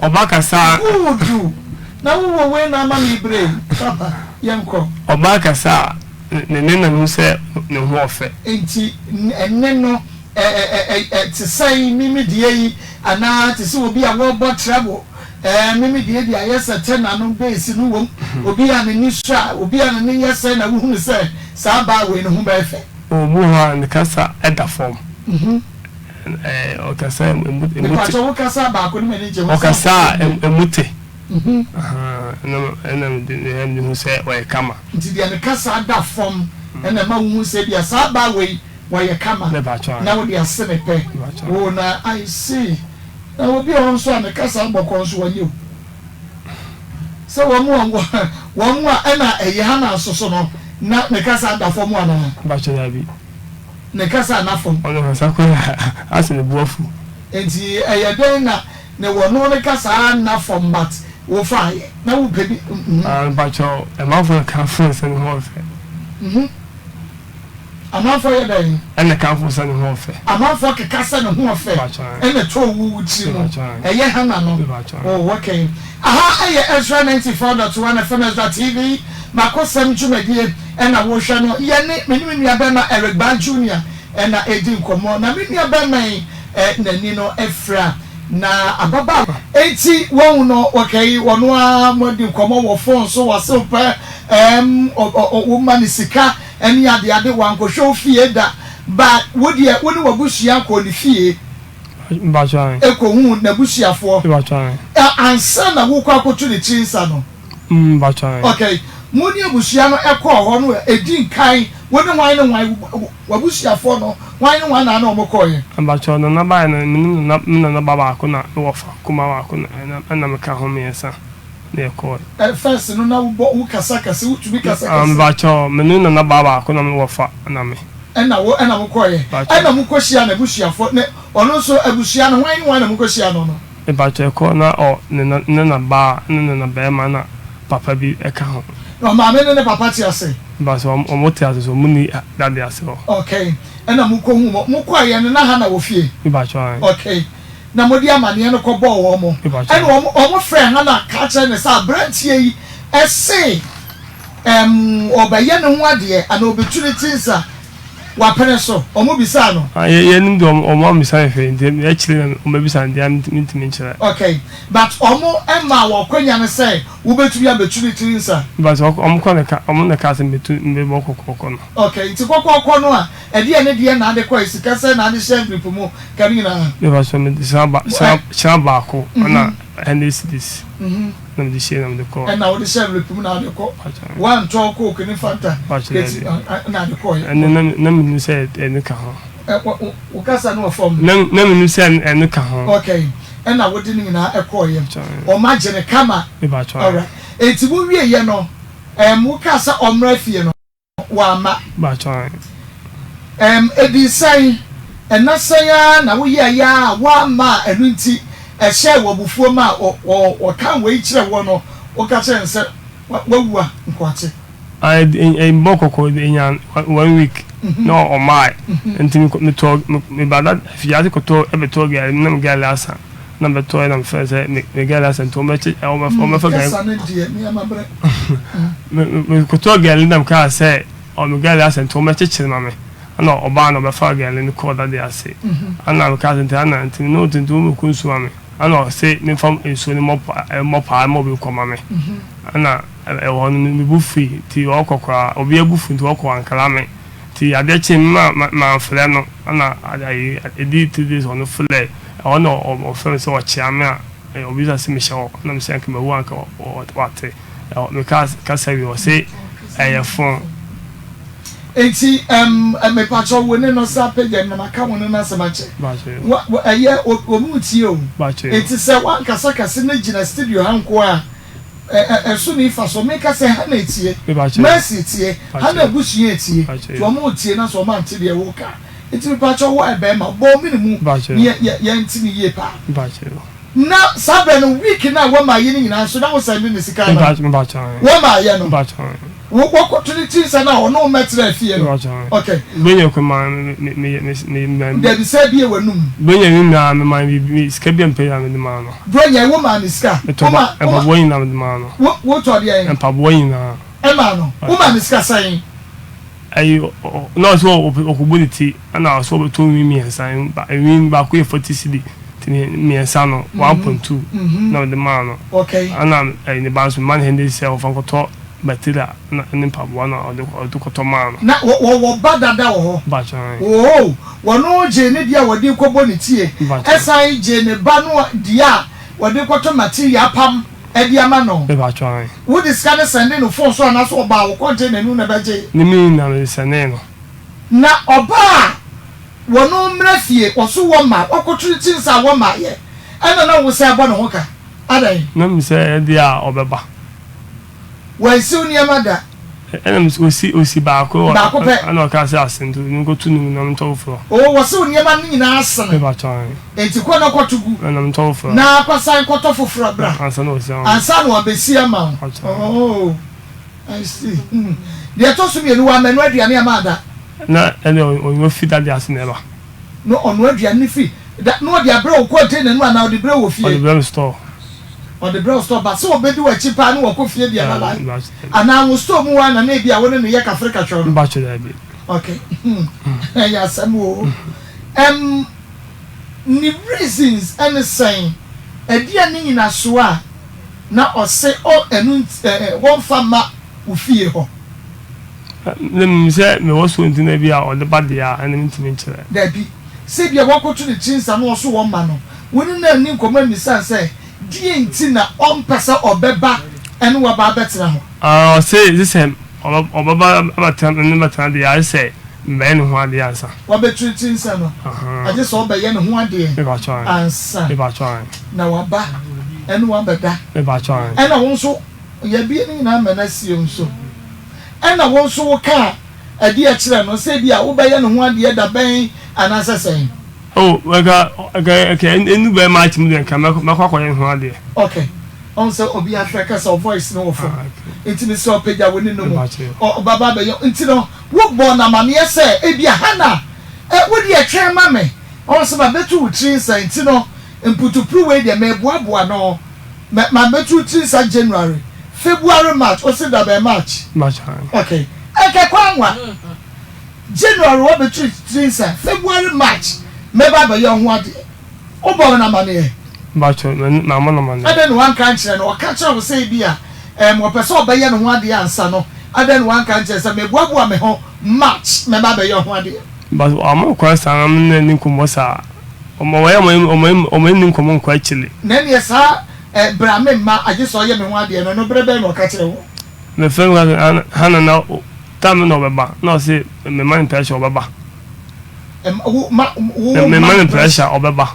ɔba kasa a. Good. Na wowɔ wei na ama me brɛ yi. Papa, yɛnkɔ. Ɔba kasa a, ne nne na mehu sɛ ne ho ɔfɛ. Enti ɛnne no te sɛn, mimi deɛ yi, anaa te sɛ obi a wɔrebɔ treble, ɛɛ, mimi deɛ deɛ ayɛ sɛ tenor no bass no wom, obi a n'ani sɔ a, obi a ne nne yɛ sɛn na wohunu sɛ saa baa wei ne ho bɛyɛ fɛ. Obi wɔ hɔ a ne kasa da fam. Ɔkasa a emu te. Mepakyɛ wo kasa baako no m'ani gye ho. Ɔkasa a emu te. Ɛna mede hu sɛ ɔyɛ kama. Nti deɛ ne kasa da fam ɛna ɛma wohu sɛ ebia saa baa wei ɔyɛ kama. Na wode ase ne pɛ. Oh na I see. Na obi wɔ hɔ nso a ne kasa bɔkɔɔ nso ɔnyɛ o. Sɛ wɔn a wɔn a ɛna ɛyɛ Hana nso so no, na ne kasa da fam anaa? Mpakyɛ dabi. Ne kasa nna fam. Ɔno kasa koraa asɛ ne bo afu. Nti ɛyɛ dɛn na ne wɔno ne kasa nna fam but wo faayɛ na wo pɛ bi mhm. Ah mpakyɛ ɛmanfoɔ na kamfo no sɛ ne ho ɔfɛ. Mhm. Amanfoɔ yɛ dɛn? Ɛna kamfo sɛ ne ho ɔfɛ. Amanfoɔ keka sɛ ne ho ɔfɛ. Ɛna ɛtɔɔ wo wo tiri mu. Ɛyɛ Hannah no. Oh, okay. Aha ɛyɛ Ezra 94.1 FM Ezra TV Makosɛm dwumadie ɛna wohwɛ no. Yɛne me ne me nua bɛrima Eric Ban Junior ɛna ɛredi nkɔmmɔ. Na me nua bɛrima yi n'ani no afira na ababaawa. Enti wahu no okay, ɔno ara moadi nkɔmmɔ wɔ phone so, wase wopɛ ɛɛm woma no sika. Ɛne adeade wankɔhwɛ wo fie da but wo deɛ wo ne w'abusua kɔɔ ne fie kɔhuu n'abusuafoɔ ansa na wokɔ akɔtu ne tiri nsa no. Ok mo ne abusua no kɔɔ hɔ no ɛdi nkan wo ne hwan ne hwan w'abusuafoɔ no hwan ne hwan na ne wɔn kɔɔeɛ? Mpakyɛw nana baeɛ no me ne me nana ba baako na me wɔfa kumaa baako na ɛna meka ho mmiɛnsa. na yɛkɔɔe. Ɛ first no na wo bɔ wo kasa kɛse wo tumi kasa Ah kɛse. mepakyɛw me ne nana baa baako na me wɔfa na me. Ɛna wo ɛna mo kɔɔeɛ. Mepakyɛw. Ɛna mo kɔ hyia n'abusuafoɔ ne ɔno nso abusua no hwan ne hwan na mo kɔ hyia no no. Mepakyɛw yɛkɔɔ na ɔ ne na ne na baa ne nana bɛɛma na papa bi ɛka ho. Na ɔmaame ne ne papa te ase? Mepakyɛw ɔmo te ase so ɔmo nni dade ase hɔ. Okay ɛna mo kɔ hu mo mo kɔɔeɛ no na Hannah wɔ fie? Mepakyɛw ae. Okay na mode amaneɛ no kɔbɔɔ wɔn. Ɛnna wɔfrɛɛ Hana ka kyerɛɛ no sɛ, Aberanteɛ yi se ɔrebɛyɛ ne ho adeɛ anaa ɔbɛtu ne ti nsa. Wapene so? Ɔmo bisaa no? Ah, yɛ yɛnim deɛ ɔmo ɔmo ammisa me hwee nti akyire na ɔmo bɛbisa no deɛ mentumi nkyerɛ. Okay, but ɔmo mmaa wo akwanya no sɛ wobɛtumi abɛtu ne tiri nsa? But ɔmo kɔ na ɛka ɔmo na ɛkaa sɛ mɛtu mɛbɔ kɔkɔɔkɔ no. Okay, nti kɔkɔɔkɔ no a ɛdeɛn ne deɛn na ade kɔe? Sika sɛn na ade hyɛ envelope mu? Ka ne nyinaa. Mepa kyɛw mede hyɛn ba hyɛn hyɛn baako ɛna hundred cedis na mede hyɛɛ na mede kɔɔ. Ɛna wode hyɛ envelope mu na ade kɔ? Woantɔ coke ne fanta keti na ade kɔe? Ɛno na na menim sɛ ɛno ka ho. Ɛ wo kasa no wɔ fam. Na na menim sɛ ɛno ka ho. Okay, ɛna wode ne nyinaa kɔeɛ. Wɔn agye no kama. Mepa kyɛw. Alright, enti mo wieɛ no, ɛɛm wokaa sɛ ɔmmra fie no. Wamma. Ɛm, edii sɛn? Ɛnna sɛn ara na woyɛeɛ ara a woamma a ɛno nti ɛhyɛɛ wo abufuo maa ɔ, ɔ, ɔkaa wei kyerɛɛ woɔ no, woka kyerɛɛ no sɛ wa, wawu a, nkoate. Ah, ɛ, ɛ, mbɔ kɔkɔ enya one week na ɔmaae. Nti mekɔ, metɔɔ, me, mebaa da, afiase kɔtɔɔ, ɛbɛtɔɔ gari, na me gari asa. Na mebɛtɔɛ na mefrɛ sɛ me, me gari asa nti wɔbɛkye, ɛ, wɔbɛfa, wɔbɛfa gari. Kasa no deɛ, me ama brɛ. Me mekɔtɔɔ gari na mekaa sɛ ɔ me gari asɛ nti wɔmmɛkyekyere ma me ɛna ɔbaa na ɔbɛfaa gari no kɔɔ dade ase ɛna mekaa sɛ nti ana nti me ne wo te nti wommɛku nsuo ma me ɛna ɔse memfa nsuo no mmɔ pa mmɔ paa ma obi nkɔ ma me ɛna ɛwɔ hɔ no me bo fui nti ɔkɔ koraa obi abu fu nti ɔkɔ wankra me nti adeɛ kyee me ma mamfrɛ no ɛna ayi ɛdii 3 days ɔno frɛɛ ɛhɔ na ɔfrɛ me sɛ ɔkyea me a ɔbisa sɛ mehyɛ hɔ ɛna mesɛ anka mawu anka wate. Me kasa wie ɔse ɛyɛ fon. Enti ɛm mepakyɛw wo ne no sa pagya mu na maka wo ne no asɛm akyɛ. Wa wa ɛyɛ wɔn retie o. Enti sɛ wankasa kɛse na gyina studio ha nko a ɛ ɛ ɛso ni fa so. Meka sɛ Hannah etie, Mercy etie, Hannah abusua etie. Nti wɔn retie na sɛ wɔn ante deɛ woka a. Enti mepakyɛw wo ayɛ bɛɛma bɔ wo mene mu na yɛ yɛ yɛnte no yie paa. Na saa berɛ no week no a wɔma ayɛ no nyinaa nso na wo sɛnde no sika anaa? Wɔma ayɛ no wo wɔkɔto ne tiri nsa no a ɔne wo mmɛtena fie no ok. Dabi sɛ bie w'anum. Bronya no nyinaa me maa no sika bi a mepɛ biara mede maa no. Bronya yi wo maa no sika? Metɔ mpaboa nyinaa mede maa no. Wo wotɔ deɛn? Mpaboa nyinaa. Ɛmaa no? Wo maa no sika sɛn? Ayi na ɔsɛ ɔkɔbɔ ne ti ɛna ɔsɛ ɔbɛtɔ nwi mmiɛnsa nwi baako yɛ 40 cedi nti mmiɛnsa no 1.2 na ɔde maa no ɛna ɛyi ne ba nso mma no hundred sɛ ɔfa nkɔtɔ material na ne mpaboa na ɔde ɔde kɔtɔ maa no. Na wɔwɔ ba dada wɔ hɔ? Oo wɔno gyee ne deɛ a wɔde kɔbɔ ne tie ɛsan gyee ne ba no deɛ a wɔde kɔtɔ material apam. Ɛde ama no. Mepakyɛw ae. Wode sika no sɛndee no phone so anaasɛ ɔbaa wo container no na ɛbɛgyee? Ne me na mede sɛndee no. Na ɔbaa a wɔno mmra fie ɔso wɔ ma wakɔto ne ti nsa a wɔma yɛ ɛna na wo sɛ bɔ ne ho ka adɛn? Na me sɛ ɛdeɛ a ɔbɛba. Wansiw nneɛma da. Ɛna me sɛ osi osi baako wɔ Baako pɛ. ɛna ɔkaa sɛ ase nti menkɔto no mu na mentɔ foforɔ. Oo wɔsew nneɛma no nyinaa asene. Mepakyɛw ae. Enti kɔ na kɔto gu. Na mentɔ foforɔ. Na kɔsan kɔtɔ foforɔ bra. Ansa na wasi ama wo. Ansa na wabɛsi ama wo. Oh, I see. Hmm. Deɛ ɛtɔ so mmienu, wammɛnoa aduane amma ada. Na ɛnna ɔnoa fi dadeɛ ase na ɛba. Na ɔnoa aduane no fi da, na ɔde abrɛ wo container no mu anaa ɔde brɛ wo wɔ fie? Ɔde brɛ me store. Ɔde brɛ wo store, but sɛ ɔbɛdi w'akyi paa na wakɔ fie deɛ na lie. Anaa wo store mu hɔ ara na na ebia wo ne no yɛ kafre kahwɛ no? Mpakyɛ daabi. Okay. Hmm. Ɛyɛ asɛm o. Ɛm, ne reasons ne sɛn? Ɛdeɛn ne nyinasoɔ a na ɔse ɔ ɛno nti ɛ ɛ wɔmfa mma wo fie hɔ? Na menim sɛ mewɔ soro nti na ebia ɔde ba deɛ a, ɛnde mentumi nkyerɛ. Dabi. Sɛ ebia woakɔto ne tiri nsa na ɔso wɔmma no, wo ne no anni nkɔmmɔ ammisa no sɛ deɛn nti na ɔmpɛ sɛ ɔbɛba ne wo aba abɛtena hɔ? Ah, ɔse gye sɛ ɔbɛba abɛtena, me ne no bɛtena deɛ a, gye sɛ mebɛyɛ ne ho adeɛ ansa. Wabɛto ne tiri nsa no, agye sɛ ɔbɛyɛ ne ho adeɛ ansa na waba ne wo abɛda. Ɛna wo nso, yɛabue ne nyinaa ama no asie wo nso. Ɛna wo nso wokaa ɛdeɛ kyerɛɛ no sɛ ebia wobɛyɛ ne ho adeɛ da bɛn anaasɛ sɛn? Oh, nka, nka, nka ɛnu bɛyɛ March mu deɛ nka mɛkɔ, mɛkɔ akɔyɛ ne ho adeɛ. Okay. Ɔhu sɛ obi afrɛ ka sɛ wo voice no wɔ fam. Nti mesrɛ wo pagya wo ne no mu. Ɔbɛba abɛyɛ, nti no wobɔɔ no amaneɛ sɛ ebia Hannah, eh, wo deɛ twɛn ma me. Ɔhu sɛ mabɛtu wo tiri nsa nti no mputupru wei deɛ meboaboa no. Mɛ ma mɛtu tiri nsa January, February, March, ose da bɛn March? March ae. Okay. Ɛnkɛ kwan nwa. January woabɛtu tiri nsa, February, March mɛba abɛyɛ wo ho adeɛ. Wobɔɔ no amaneɛ? Mpakyɛw, mammɔ no amaneɛ. Adɛn na woanka ankyerɛ no? Ɔka kyerɛɛ wo sɛ ebia ɛɛm ɔpɛ sɛ ɔbɛyɛ ne ho adeɛ ansa no, adɛn na woanka ankyerɛ no sɛ meboaboa me ho March mɛba abɛyɛ wo ho adeɛ? But wamma me kwan saa na me ne no anni nkɔmmɔ saa. Ɔma wɔyɛ wɔn ani nkɔmmɔ nkɔ akyire. Na ɛnneɛ saa ɛ, berɛ a memma agye sɛ ɔyɛ me ho adeɛ no, ɛno berɛ bɛn na ɔka kyerɛɛ wo? Mefrɛ no ka sɛ, Hana na time na ɔbɛba, na ɔse memma no pressure ɔbɛba. Memma no pressure ɔbɛba.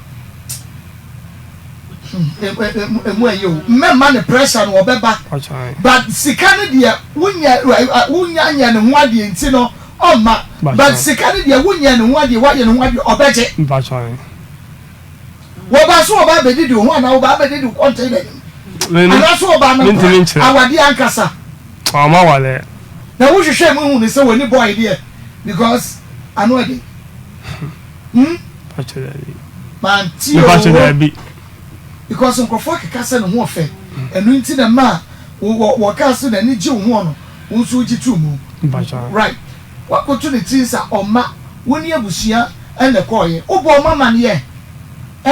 Emu ɛyɛ o, mmɛmma no pressure no ɔbɛba. But sika no deɛ wonya wonya nyɛ ne ho adeɛ nti no ɔmma. But sika no deɛ wonyɛ ne ho adeɛ woayɛ ne ho adeɛ ɔbɛgye. Wɔba so wɔba abɛdidi wo ho anaa wɔba abɛdidi wo container no mu anaa so wɔba no nkora awadeɛ ankasa. Wɔn awadeɛ. Na wo hwehwɛ mu hu no sɛ wɔni boy deɛ because ano ɛde. Hmm. Pacho daabi. Manti o. Pacho daabi. Because nkurɔfoɔ akeka sɛ ne ho ɔfɛ ɛno nti na ɛma wɔ wɔkaa sɛ n'ani gye wo ho no wo nso wogye too mu. Pacho. Right. Wakoto ne tiri sa ɔma wo ne abusua na ɛkɔɔeɛ. Wobɔɔ wɔn amaneɛ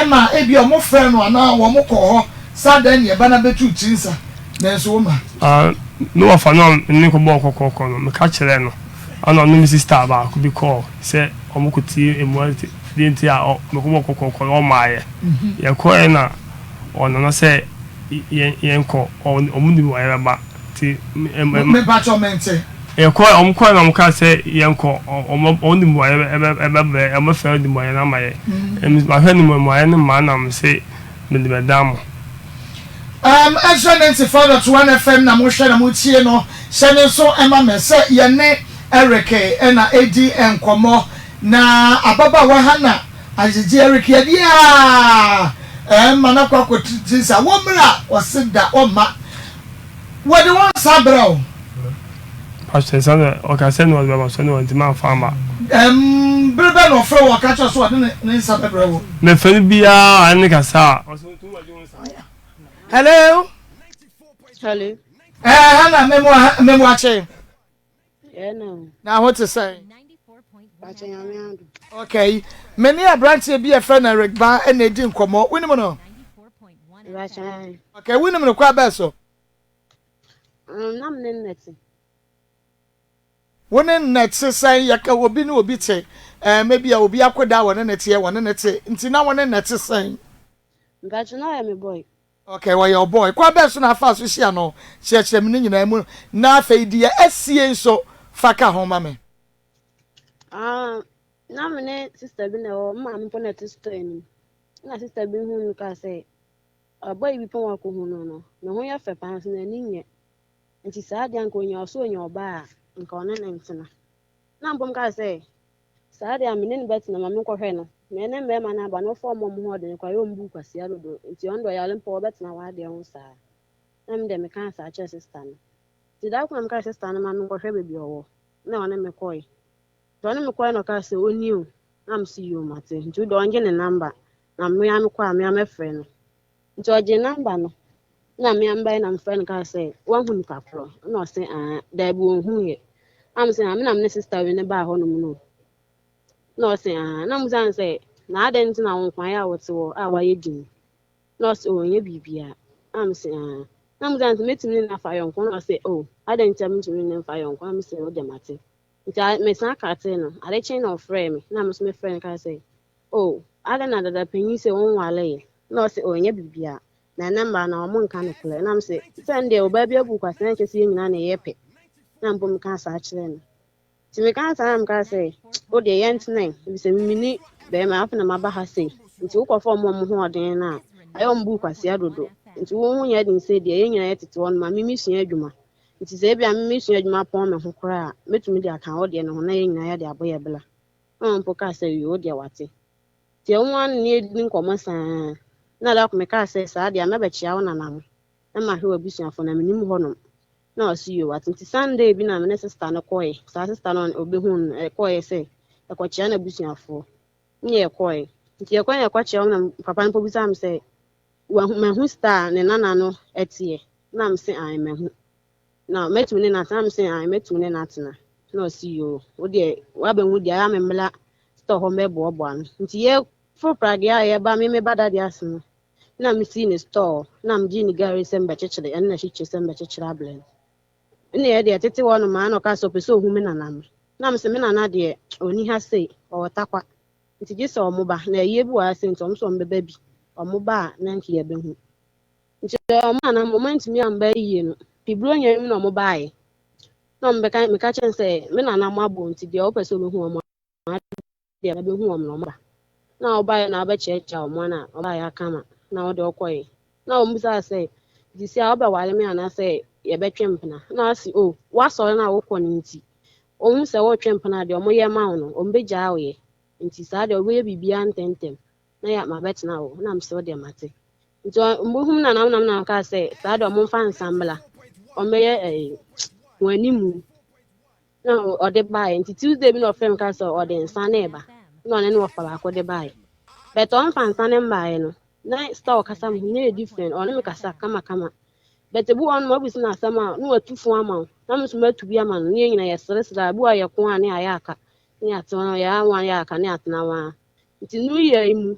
ma ebia wɔfrɛɛ no anaa wɔkɔɔ hɔ sɛ adɛn ne ɛba no abɛtu wo tiri nsa nanso womma. Ah, me wɔfa no a me ne no kɔbɔɔ kɔkɔɔkɔ no, meka kyerɛɛ no, ɛna ɔne me sista baako bi kɔɔ sɛ wɔkɔtie mmoa deɛ nti a mekɔbɔɔ kɔkɔɔkɔ no, wɔmmaeɛ. Yɛkɔeɛ na ɔnana sɛ yɛnkɔ, wɔn nim wɔn yɛbɛba. Nti me me. Me mpakyɛw mente. Yɛkɔɛ, wɔn kɔɛ na wɔn kaa sɛ yɛnkɔ, wɔn wɔn de mmuaeɛ bɛ bɛ bɛbrɛ, wɔn bɛfrɛ de mmuaeɛ no ama yɛ. Ɛmi mahwɛ ne mmuaeɛ no mmaa na me se mede bɛdan mo. Ezra 95.1 FM na mohwɛ na motie no. Hyɛ no nso ma me sɛ yɛne Eric na ɛredi nkɔmmɔ. Na ababaawa Hannah agyegye Eric adi a ɛma no akɔ akɔtiri nsa. Wɔ mmerɛ a ɔse da ɔmma Wɔde wɔn nsa brɛ wo. Pastor nsa na ɔka sɛ na ɔde bɛma so na wantumi amfa amma. Ɛm, bere bɛn na ɔfrɛ wo a ɔka kyerɛ wo sɛ ɔde ne ne nsa bɛbrɛ wo? Mefrɛ no biara a ɛne kasa a, ɔse ɔntumi wagye wo nsa. Hello. Hello. Ɛɛ, Hannah, memo memo akye. Na ho te sɛn? Okay. Me ne aberanteɛ bi a yɛfrɛ no Eric Ba na edi nkɔmmɔ. Wonim no? Okay, wonim no kwan bɛn so? Na me ne no te. Wo ne no te sɛn? Yɛka obi ne obi te. Ɛɛ, ebi a obi akɔda a wɔne no teɛ, wɔne no te. Nti na wo ne no te sɛn? Mpakyɛ na ɔyɛ me boy. Ok, ɔyɛ wo boy. Kwan bɛn so na afaa so hyia no? Kyerɛkyerɛ me ne nyinaa mu na afei deɛ asie nso fa ka ho ma me. Ah, na me ne sister bi na ɛwɔ, me maame mpo na ɛte store anim. Na sister bi hu no kaa sɛ, boy bi pɔn wakɔhu no no, ne ho yɛ fɛ paa nso n'ani nyɛ. Nti saa deɛ anka onya ɔso onya ɔbaa a, nka ɔne no ntena. Na mpo mekaa sɛ, Saa deɛ a me ne no bɛtena, ma menkɔhwɛ no. Me ne mmarima no aba no, wofa wɔn a wɔn ho yɛ den koraa, yɛ wɔn bu kwasea dodo, nti ɔno deɛ ɔyare mpo a, ɔbɛtena w'adeɛ ho saa. Na me deɛ mekaa saa kyerɛɛ sista no. Nti da koro na mekaa sɛ sista no ma menkɔhwɛ baabi a ɔwɔ, na ɔne me kɔe. Nti ɔne me kɔe na ɔkaa sɛ ɔnni o, na mese yoo mate, nti wo deɛ ɔngye ne number, na me ara mekɔ a, me ara mɛfrɛ no. Nti ɔgyee number no, na me ara mebaeɛ na mefrɛ no kaa sɛ wahu nipa korɔ, na ɔse aa daabi ɔnhuiɛ. Na mese aa me na me ne sister wei no baa hɔnom no. Na ɔse aa, na mebisa no sɛ na adɛn nti na wo nko ayɛ a wote hɔ a woayɛ dinn? Na ɔse oh ɛnyɛ biribiara. Na mese aa, na mebisa no sɛ mɛtumi ne no afa yɔnko? Na ɔse oh adɛn nti a mentumi ne no mfa yɔnko? Na mese wo deɛ mate. Nti mesan katee no, ade kyee na ɔfrɛɛ me, na me nso mefrɛɛ no kaa sɛ Oh, adɛn na dada panyin se wonwareeɛ? Na ɔse, Oh, ɛnyɛ biribiara. Na ɛnnɛ mmaa no, wɔn nka nokorɛ. Na mese, Sɛ ɛndeɛ ɔbaa bi abu wo kwasea na ɛnkyerɛ sɛ yɛn nyinaa na yɛyɛ pɛ. Na mpo mekaa saa kyerɛɛ no. Nti mekaa saa na mekaa sɛ, Wo deɛ yɛntena ɛ, efisɛ me menni barima, afei na maba ha sei. Nti wokɔfa wɔn a wɔn ho ɔden no a, ayɛ wɔn bu wo kwasea dodo. Nti wo ho nyɛ den sei deɛ, yɛn nyinaa yɛtete hɔ no ma me mesua adwuma. Nti sɛ ebia me mesua adwuma pɔn me ho koraa a, mɛtumi de aka wo deɛ no ho na yɛn nyinaa yɛde abɔ yɛn bra. Ɛna mpo kaa sɛ, Yoo, wo deɛ wate. Nti ɛho ara ne yɛdi nkɔmmɔ saa. Na da koro mekaa sɛ, Saa deɛ a mɛbɛkyea wo nana ho na mahwɛ w'abusuafoɔ na mennim hɔnom. Na ɔse yoo wate. Nti Sunday bi na me ne sista no kɔeɛ. Saa sista no a ɔbɛhuu no yɛkɔeɛ sɛ yɛkɔkyea n'abusuafoɔ. Ne yɛkɔeɛ. Nti yɛkɔeɛ na yɛkɔkyea wɔn na papa no mpo bisaa me sɛ, wahu, mahu star a ne nana no teɛ? Na mese ae mahu. Na mɛtumi ne no atena? Na mese ae mɛtumi ne no atena. Na ɔse yoo, wo deɛ woabɛhu deɛ ayɛ a memmra store hɔ mmɛboaboa no. Nti yɛforo pradeɛ a yɛba me meba dade ase no, na mesii ne store hɔ, na megyee ne gari sɛ mebɛkyekyere, ɛne n'akyikyiri sɛ mebɛkyekyere abrɛ no. Ɛnna yɛ deɛ tete hɔ nom a na ɔka sɛ ɔpɛ sɛ ɔhu me nana no. Na mese me nana deɛ ɔnni ha sei, ɔwɔ Tarkwa. Nti gye sɛ ɔmo ba, na ayie bi wɔ ha sei nti ɔmo sɛ ɔmo bɛba bi, ɔmo ba a na nka yɛbɛhu. Nti ɔmo nana no ɔmo antumi amba ayie no, nti Buronya yi mu na ɔmo baeɛ. Na ɔmo bɛka, meka kyerɛ no sɛ me nana mo abɔ nti deɛ ɔpɛ sɛ ɔbɛhu ɔmo deɛ bɛhu wɔn na wɔaba. Na ɔbaeɛ na ɔbɛkyeakyea wɔn na ɔbaeɛ akama na ɔde ɔkɔeɛ. Na wɔn bisaa sɛ, nti sia wobɛware me anaasɛ yɛbɛtwe mpena? Na ɔse, o, woasɔre no a wokɔ no nti, wɔhu sɛ woretwe mpena a, deɛ wɔyɛ ma wo no, wɔbɛgyaa wo yɛ. Nti saa deɛ wɔbɛyɛ biribiara ntɛmntɛm na yɛ mabɛtena wo. Na mese, wo deɛ mate. Nti wɔhum na nam nam na kaa sɛ, saa deɛ wɔmfa nsa mmra, wɔmmɛyɛ ɛɛ wɔn animu. Na ɔde baeɛ nti Tuesday bi na ɔfrɛ me ka sɛ ɔde nsa no reba na ɔne ne wɔfa baako de baeɛ but ɔmfa nsa no mbaeɛ no na style ɔkasa me ho na yɛ different, ɔne me kasa kamakama, but ebi wɔ hɔ no wabisa no asɛm a na watu fo ama wo na me nso matu bi ama no ne yɛn nyinaa yɛseresere a ebi wɔ hɔ a yɛko a ne ayɛ aka ne yɛatena yɛ awa yɛ aka ne yɛatena hɔ ara. Nti new year yi mu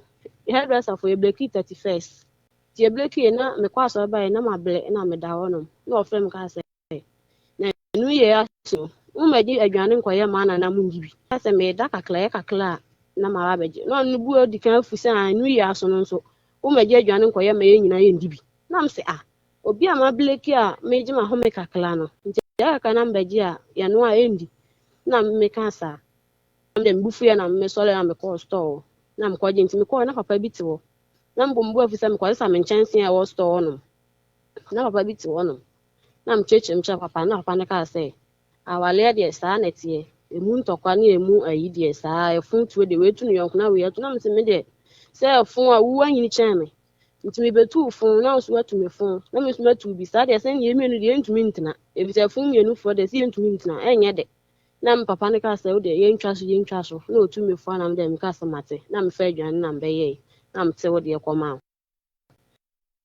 hairdresser fo yɛ breki 31st nti yɛ breki yɛ na mekɔ asɔre baeɛ na mabrɛ na meda hɔ nom na ɔfrɛ me kaa sɛ Na ɛno yɛ ase o, mommɛgye aduane nkɔyɛ mana na monnye bi. Na sɛ meda kakra, ɛyɛ kakra a, na maba abɛgye. Na ɔno ne bo adi kan afu sɛ, ah, ɛno yɛ aso no nso, wommɛgye aduane nkɔyɛ ma yɛn nyinaa yɛndi bi. Na mese, ah, obi a mableki a megye m'ahome kakra no, nti ɛyɛ kakra na mebɛgye a, yɛnoa a ɛndi. Na meka saa. Na mede me bo fuiɛ na mesɔre na mekɔɔ store hɔ na mekɔgye. Nti mekɔɔ na papa bi te hɔ. Na mebɔ me bo afu sɛ mekɔsesa me nkyɛnsee a ɛwɔ store hɔnom. Na papa bi te hɔnom. Na mekyerɛkyerɛ mu kyerɛɛ papa no, na papa no kaa sɛ, Awareɛ deɛ, saa na ɛteɛ. Ɛmu ntɔkwa ne ɛmu ayi deɛ, saa, ɛfo tuo deɛ, wei tu ne yɔnko na wei atu. Na mese, me deɛ, sɛ ɛfo a, wo anyini kyɛn me. Nti mebɛtu wo fo, na wo nso woatu me fo, na me nso matu wo bi. Saa deɛ, sɛdeɛ yɛn mmienu deɛ, yɛntumi ntena. Ɛfiri sɛ ɛfo mmienu foɔ deɛ, sɛ yɛntumi ntena, ɛnyɛ dɛ. Na me papa no kaa sɛ, wo deɛ, yɛntwa so, yɛntwa so. Na ɔtu me fo a, na me deɛ, mekaa sɛ mate. Na mefaa aduane na mebɛyɛe, na mete wo deɛ kɔmaa wo.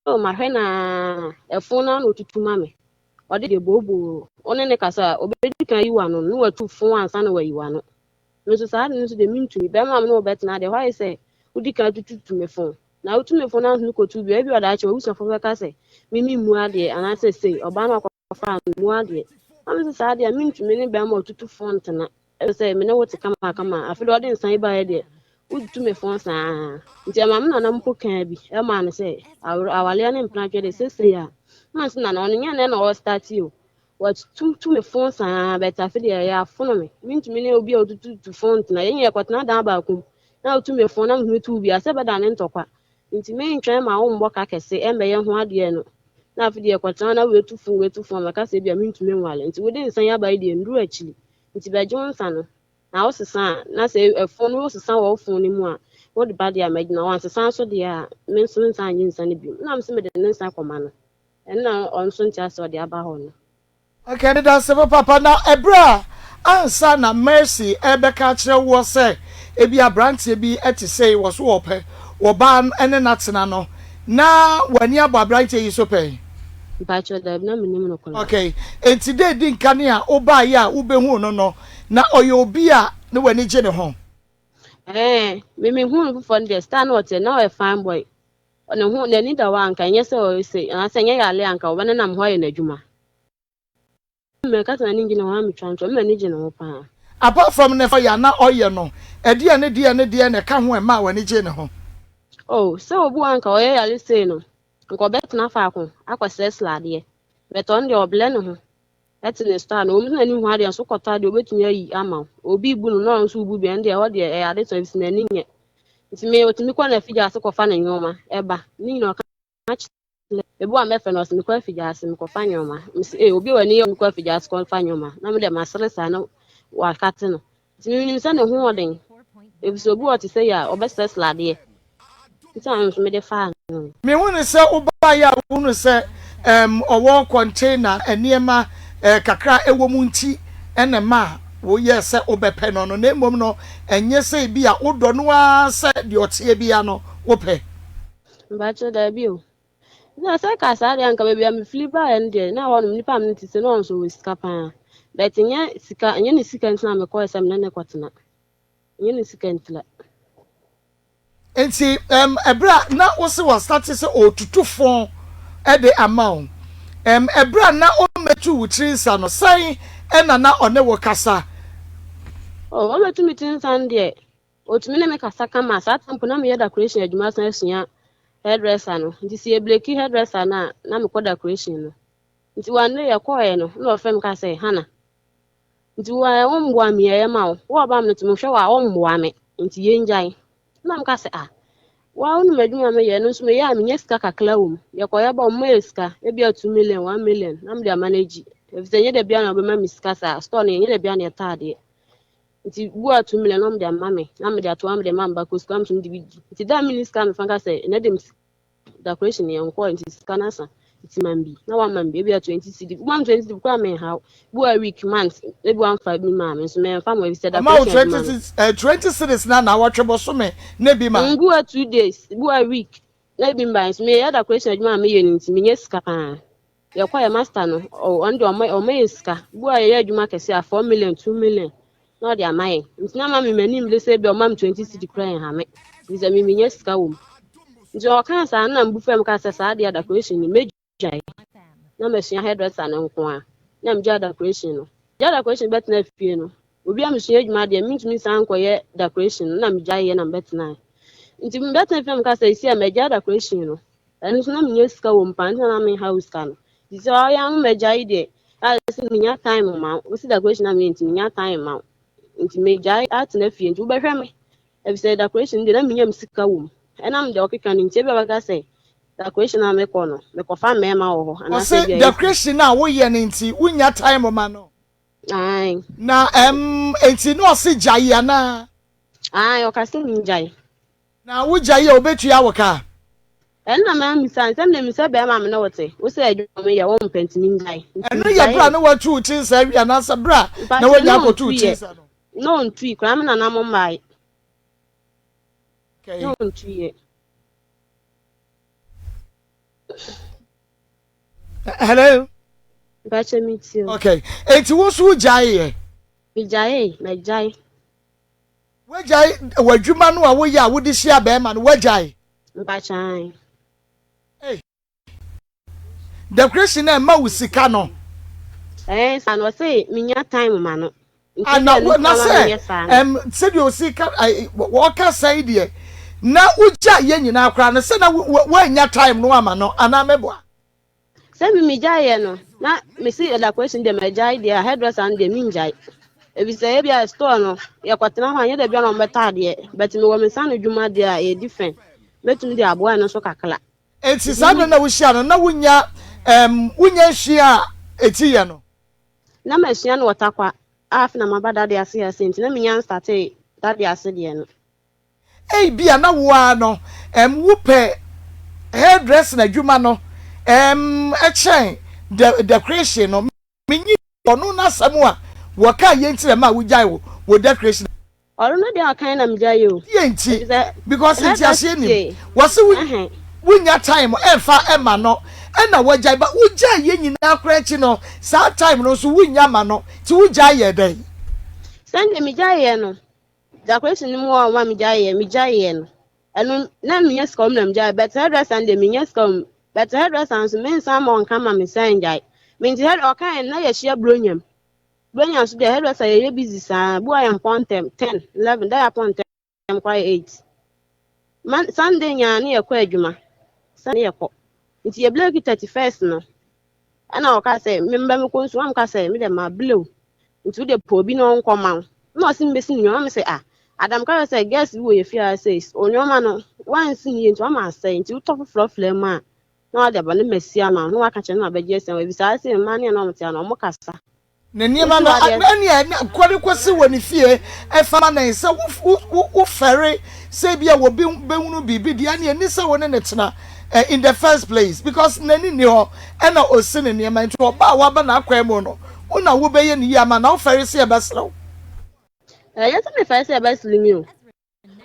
Oh, mahwɛ no ara, ɛfon no ara na otutu ma me. Ɔde deɛ booboo. Wo ne no kasa a, obedi kan ayi w'ano no, na watu fon ansa na wayi w'ano. Me nso saa ade no nso deɛ mentumi. Bɛrima a me ne wo bɛtena deɛ, ɛhɔ ayɛ sɛ wodi kan tututu me fon. Na wotu me fon na me kɔtu bi a, ebia daakye w'abusuafo bɛka sɛ me memmu adeɛ anaasɛ sei, ɔbaa no akɔfaa no, mmu adeɛ. Na me nso saa adeɛ a mentumi ne bɛrima a ɔtutu fon ntena. Ɛsɛ sɛ me ne wo te kamakama. Afei deɛ ɔde nsa yi baeɛ deɛ, wotu me fon saa. Nti ɛma me nana mpo kaa bi ɛmaa no sɛ awaleɛ ne mpenatwe deɛ seesei a na sɛ nana ɔno nyɛ nnɛ na ɔrestarte o. Watutu me fon saa bɛt afei deɛ ɛyɛ afono me. Mentumi ne obi a ɔtututu fon ntena. Yɛn nyinaa yɛkɔtena dan baako mu na wotu me fon na metumi tu wo bi a sɛ ɛbɛda ne ntɔkwa. Nti mentwɛn ma wommɔ ka kɛse ɛmmɛyɛ ho adeɛ no. Na afei deɛ yɛkɔtena na woatu fon woatu fon mɛka sɛ ebia mentumi nwale. Nti wode nsa yi aba yi deɛ nnuru akyiri. Nti bɛgye wo nsa no, na wosesa a, na sɛ ɛfon no wosesa wɔ wo fon no mu a, wode ba deɛ a magyina, wansesa nso deɛ a, me nso mensan nnye nsa no bio. Na mese mede ne nsa kɔma no, ɛno na ɔno nso nte ase ɔde aba hɔ no. Okay, medase papaapa. Na ɛberɛ a ansa na Mercy rebɛka akyerɛ woɔ sɛ ebia abranteɛ bi te sei wɔ so ɔpɛ ɔbaa ne no atena no, na w'ani abɔ abranteɛ yi so pɛn? Mpakyɛw, dabi, na minnim no koraa. Okay, enti da edi nkan a wobaeɛ a wobehuu no no, na ɔyɛ obi a na w'ani gye ne ho? Ɛɛ, me mehuu no foforɔ no deɛ, star na ɔte, na ɔyɛ fine boy. Ne ho, n'ani da hɔ a, anka ɛnyɛ sɛ ɔyɛ sei, anaasɛ ɛnyɛ yare a, anka ɔbɛnenam hɔ ayɛ n'adwuma. Mɛka sɛ m'ani gye ne ho a metwa ntorɔ, me m'ani gye ne ho paa. Apart from ne ɔyɛ a na ɔyɛ no, ɛdeɛn ne deɛn ne deɛn na ɛka ho a ɛmaa w'ani gyee ne ho? Oh, sɛ obi wɔ hɔ a anka ɔyɛ yare sei no, anka ɔbɛtena faako akɔsrɛsrɛ adeɛ. But ɔno deɛ ɔbrɛ ne ho te ne store ano. Ɛwom sɛ n'ani nhu adeɛ nso wokɔtɔ adeɛ a ɔbɛtumi ayi ama wo. Obi rebu no na ɔno nso rebu bi, ɛno deɛ ɛhɔ deɛ ɛyɛ adetɔ efisɛ n'ani nyɛ. Nti me ɔtumi kɔ n'afigya ase kɔfa ne nneɛma ba. Ne nyinaa ɔka kyerɛ Ebi wɔ a mɛfrɛ no ɔse mekɔ afigya ase mekɔfa nneɛma. Mese ee obi a w'ani yɛ mekɔ afigya ase kɔfa nneɛma na me deɛ masere saa na wakate no. Nti menim sɛ ne ho ɔden efisɛ obi wɔ te sɛ yi a ɔbɛsrɛsrɛ adeɛ. Nti na me nso mede faa no. Mehu no sɛ wobaeɛ a wohunu sɛ ɛɛm ɔwɔ container nneɛma ɛɛ kakra a ɛwɔ mu nti na ɛma woyɛɛ sɛ wobɛpɛ no no na mmom no ɛnyɛ sɛ ebi a wodɔ no ara sɛ deɛ ɔteɛ biara no wopɛ. Mpakyɛw daabi o. Na sɛ ɛka saa deɛ anka baabi a mefiri baeɛ no deɛ na hɔnom nipa a mene te sɛ na ɔno nso ɔwɔ sika paa. But nyɛ sika, nyɛ ne sika nti na mekɔɛ sɛ me ne no kɔtena. Nyɛ ne sika ntira. Nti ɛm ɛberɛ a na wose wastate sɛ ɔretutu fon de ama wo, ɛm ɛberɛ a na ɔmmɛtu wo tiri nsa no, sɛn na na ɔne wo kasa? Oh, ɔmmɛtu me tiri nsa no deɛ, ɔtumi ne me kasa kama. Saa time mpo na meyɛ decoration adwuma san sua hairdresser no. Nti sɛ yɛbreki hairdresser no a, na mekɔ decoration no. Nti one day yɛkɔɔɛ no, na ɔfrɛ me ka sɛ, Hannah, Nti wo ɛ womboa me ɛyɛ ma wo. Wo ɔba me no te mehwɛ wo a womboa me nti yɛngyae. Na meka sɛ ah wo a wonim adwuma a meyɛ no nso meyɛ a menya sika kakra wɔ mu. Yɛkɔyɛ ba ɔmma yɛ sika ebia 2 million 1 million na mede ama no agyi. Efisɛ ɛnyɛ da biara na wɔbɛma me sika saa store no ɛnyɛ da biara na yɛtɔ adeɛ. Nti bu a 2 million na wɔde ama me na mede ato hɔ na mede ma me ba kɔ sukuu na me nso mede bi di. Nti da a menni sika a mefa nka sɛ ɛnɛ de decoration yɛn nkɔɔ nti sika no asa nti ma bi na wama bi ebi a 20 cedi woma me 20 cedi koraa menhaw bi a week month ebi wamfa bi maa me nso menfa mo efisɛ Ɔma wo decoration adwuma 20 no eh, 20 cedis na naawɔtwe bosome na bi ma. Bi a 2 days, bi a week na ebi mba nso meyɛ decoration adwuma a meyɛ no nti menyɛ sika paa. Yɛkɔ yɛ master no, ɔno deɛ ɔma yɛ sika bi a yɛyɛ adwuma kɛse a 4 million, 2 million na ɔde ama yɛn. Nti na ma me m'anim de sɛ bi ɔma me 20 cedi koraa nha me nti sɛ me menya sika wɔ mu. Nti ɔkaa saa na mbu fam ka sɛ saa deɛ decoration no mɛgyae na masua hairdresser no nko a na megyae decoration no. Gyae decoration bɛtena fie no, obi a mesua adwuma deɛ mentumi nsan nkɔyɛ decoration no na megyae yɛ na mebɛtenae. Nti mebɛtena fie na meka sɛ esi a magyae decoration no, ɛno nso na menya sika wɔ mu paa nti na na menhaw sika no. Nti sɛ ɔyɛ ama magyae deɛ a sɛ menya time ma wo, wosi decoration na meyɛ nti menya time ma wo. Nti megyae atena fie nti wobɛhwɛ me efisɛ decoration deɛ na menya me sika wɔ mu. Ɛnam deɛ ɔkeka no nti ebi a bɛka sɛ decoration a mekɔ no mekɔfa mmarima wɔ hɔ anaasɛ Ɔse ebi a ɛyɛ decoration a woyɛ no nti wonya time ma no. Ae. Na ɛm nti na ɔse gyae anaa? Ae, ɔka sɛ mengyae. Na wogyae a obetua wo ka? Ɛno na mammisa no, sɛ menim sɛ bɛrima me ne wo te, wo sɛ adwuma meyɛ wompɛ nti mengyae. Nti Ɛno yɛ berɛ a megyaee. na watu wo ti nsa awie anaasɛ berɛ a na Mpakyɛ na wanya akɔtu wo ti ɔntuiɛ. nsa no? Na ɔntui koraa, me nana mo mmae. Okay. Na ɔntuiɛ. Hello? Mpakyɛ metie o. Okay. Enti wo nso wogyaeɛ? Megyaee, magyae. Woagyae w'adwuma no a woyɛ a wode hyia bɛrima no, woagyae? Mpakyɛ ae. Hey. Decoration na ɛma wo sika no. Ɛɛ saa no ɔse menya time ma no. Nti Ah, na ebia wo no na nti na sɛ meyɛ saa no. ɛm sɛdeɛ osi ka ɛɛ wɔka sɛn deɛ na wogya yɛ nyinaa koraa no sɛ na woannya time no ama no anaa mɛboa. Sɛ me megyaeɛ no na mesi decoration deɛ magyae deɛ a hairdresser no deɛ mengyae. Efisɛ ebia store no yɛkɔtena hɔ a nyɛ da bia na wɔbɛtɔ adeɛ, but mewɔ me nsa ano dwuma deɛ a ɛyɛ different. Mɛtumi de aboa ɛno nso kakra. Enti saa bere na wohyia no na wonya ɛm wonya nsua a eti yɛ no. Na masua no wɔ Tarkwa a afei na maba dade ase ha sei nti na menya nstartee dade ase deɛ no. Ebia na wo ara no ɛm wopɛ hairdressing adwuma no ɛm kyɛn de decoration no. Menye ɔno n'asɛm a wɔkaa yɛ nti na ɛmaa wogyae wo wɔ decoration. Ɔno no deɛ ɔkae na megyae o. Deɛ nti? Efisɛ Because hairdressing nteaseɛ nim. tie. Wɔse wo Ɛhɛn. wonya time ɛmfa ɛma no ɛna wagyae but wogyae yɛ nyinaa koraa akyi no saa time no nso wonnya ma no nti wogyae yɛ dɛn? Sɛndeɛ megyaeɛ no, decoration no mu hɔ a ɔma megyaeɛ megyaeɛ no, ɛno na menya sika wɔ mu na megyae, but hairdresser no deɛ menya sika wɔ mu, but hairdresser nso mensan ma ɔnka ma me sɛ ngyae. Me nti hair ɔkaeɛ no na yɛahyia Buronya mu. Buronya nso deɛ hairdresser yɛyɛ busy saa, bi wɔ a yɛmpɔn ntɛm, 10, 11, da yɛapɔn ntɛm koraa yɛ 8. Man, Sunday nyaa ne yɛkɔ adwuma, Sunday ne yɛkɔ. Nti yɛ break 31st no, ɛna ɔka sɛ memba mekɔ nsuo, na meka sɛ me deɛ mablew, nti wode pɛ obi na ɔnkɔ ma wo. Na ɔse mebɛsi ne nneɛma, me sɛ ah, Adam ka kyerɛ sɛ girls bi wɔ yɛ fie ha sɛ o nneɛma no wansi ne yie nti wama asɛe, nti wotɔ foforɔ frɛ mu a na wade aba no masi ama wo, na waka kyerɛ no na wabɛgye asi ama wo. Ebi saa sɛ mmaa ne ɛna ɔmo te ha no ɔmo kasa. Ne nneɛma Wosi no w'adeɛ ɛne ɛne kɔde kɔsi wɔ ne fie ɛfa ma ne sɛ wo wo wo fɛre sɛ ebi a obi bɛhunu biribi deɛ ɛne ɛni sɛ wo ne ne tena eh, in the first place because n'ani nni hɔ ɛna ɔsi ne nneɛma nti ɔba a waba n'akwan mu no wo na wobɛyɛ ne yie ama na wofɛre sɛ ɛbɛsrɛ wo. Ɛyɛ sɛ mefɛre sɛ ɛbɛsere mi o.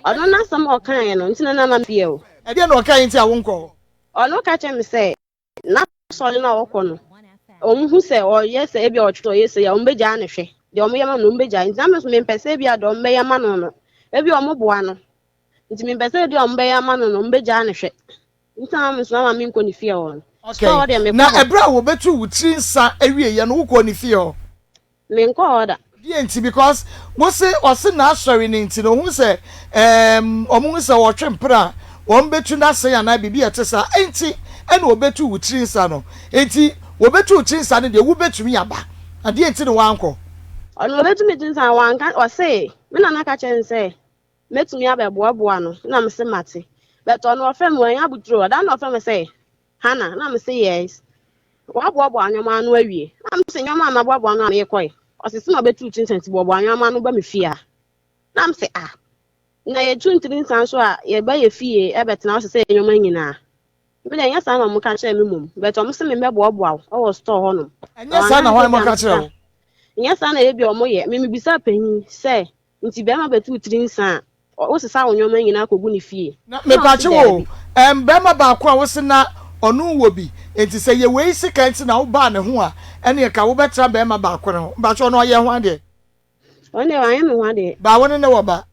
Ɔno n'asɛm a ɔkaeɛ no nti na na ma fie o. Ɛdeɛ na ɔkaeɛ nti a wonkɔ hɔ? Ɔno ka kyerɛ me sɛ n'asɔre no a ɔkɔ no, Wɔn hu sɛ ɔyɛ sɛ ebi a ɔtwe ɔyɛ sɛ yɛ wɔn bɛgyaa no hwɛ deɛ wɔn yɛ ma no wɔn bɛgyaa nti na me nso mempɛ sɛ ebi a deɛ wɔn bɛyɛ ma no no ebi a wɔn boa no nti mempɛ sɛ deɛ wɔn bɛyɛ ama no no wɔn bɛgyaa no hwɛ nti na me nso ama menkɔ ne fie hɔ no. Okay. Na ɛberɛ a wɔbɛtu wo tiri nsa awieɛ no wokɔɔ ne fie hɔ? Menkɔɔ hɔ da. Deɛ nti because wose ɔse n'asɔre no nti no ohun sɛ ɛɛm wɔn hu sɛ ɔtwe mpena a wɔn bɛtu n'asen anaa biribi a ɛte saa nti ɛna wɔbɛtu wo tiri nsa no nti wɔbɛtu wo tiri nsa no deɛ wobɛtumi aba na deɛ nti na wankɔ. Ɔno ɔbɛtu me tiri nsa no wanka ɔse me nana ka kyerɛ no sɛ mɛtumi abɛboaboa no na mese mate but ɔno ɔfrɛ me wanya abotire ɔda na ɔfrɛ me sɛ Hannah na mese yes waboaboa nneɛma ano awie na mese nneɛma a maboaboa ano a mekɔe ɔse sɛ na ɔbɛtu tiri nsa nti boaboa nneɛma ano ba me fie a na mese ah na yɛtu ntiri nsa nso a yɛba yɛ fie ɛbɛtena ɔse sɛ nneɛma nyinaa me deɛ ɛnyɛ saa na ɔmo ka kyerɛ me mmom but ɔmo se me mbɛboaboa wo ɛwɔ store hɔnom. Ɛnyɛ saa na hwan mo ka kyerɛ wo? Nyɛ saa na ebi ɔmo yɛ me mebisa panyin sɛ Nti bɛɛma bɛtu wo tiri nsa a, wo sesa wo nnoɔma nyinaa kɔgu ne fie? Na mepakye wo o, ɛɛm bɛɛma baako a wose na ɔno wɔ bi, nti sɛ yɛ wei sika nti na wobaa ne ho a, ɛneɛ ka wobɛtra bɛɛma baako no ho, mpakyɛ ɔno ɔyɛ ho adeɛ? Ɔno deɛ wanyɛ me ho adeɛ. Baa wo ne no wɔ ba?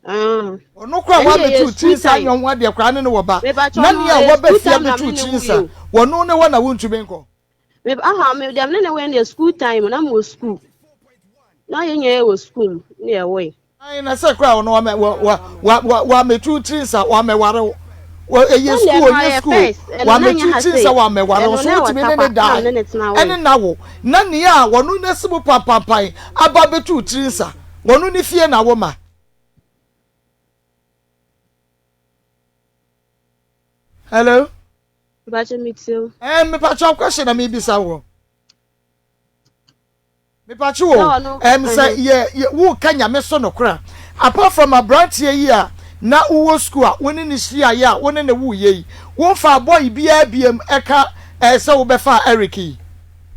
Ah. Ɔno koraa wabɛtu wo tiri nsa anyɛ ho adeɛ koraa ne no wɔ ba, na nea waba fie abɛtu wo tiri nsa, wɔno ne hɔ na wontumi nkɔ? Me aha me deɛ me ne ne wɔ deɛ school time na mo wɔ school na yɛn nyinaa wɔ school mu ne yɛ wɔ yi. Ayi na sɛ kura ɔno wamɛ wa wa wa wa wamɛtu tiri nsa wamɛware wo wɔ ɛyɛ school ɔnyɛ school wamɛtu tiri nsa wamɛware wo so wotumi ne ne daa ɛne na wo na nea a wɔno na si mu pampampan aba bɛtu tiri nsa wɔno ne fie na wo ma. Hello. Mepakyɛ me tie o. Ɛɛ mepakyɛ question na mebisa wɔ. Mepakyɛ o ɛm sɛ yɛ yɛ wo ka nyame so nokora apart from abranteɛ yi a na wowɔ school a wo ne ne hyiaeɛ a wo ne ne wo yɛ yi wo nfa boy biara biam ɛka ɛɛ sɛ wo bɛfa Eric yi.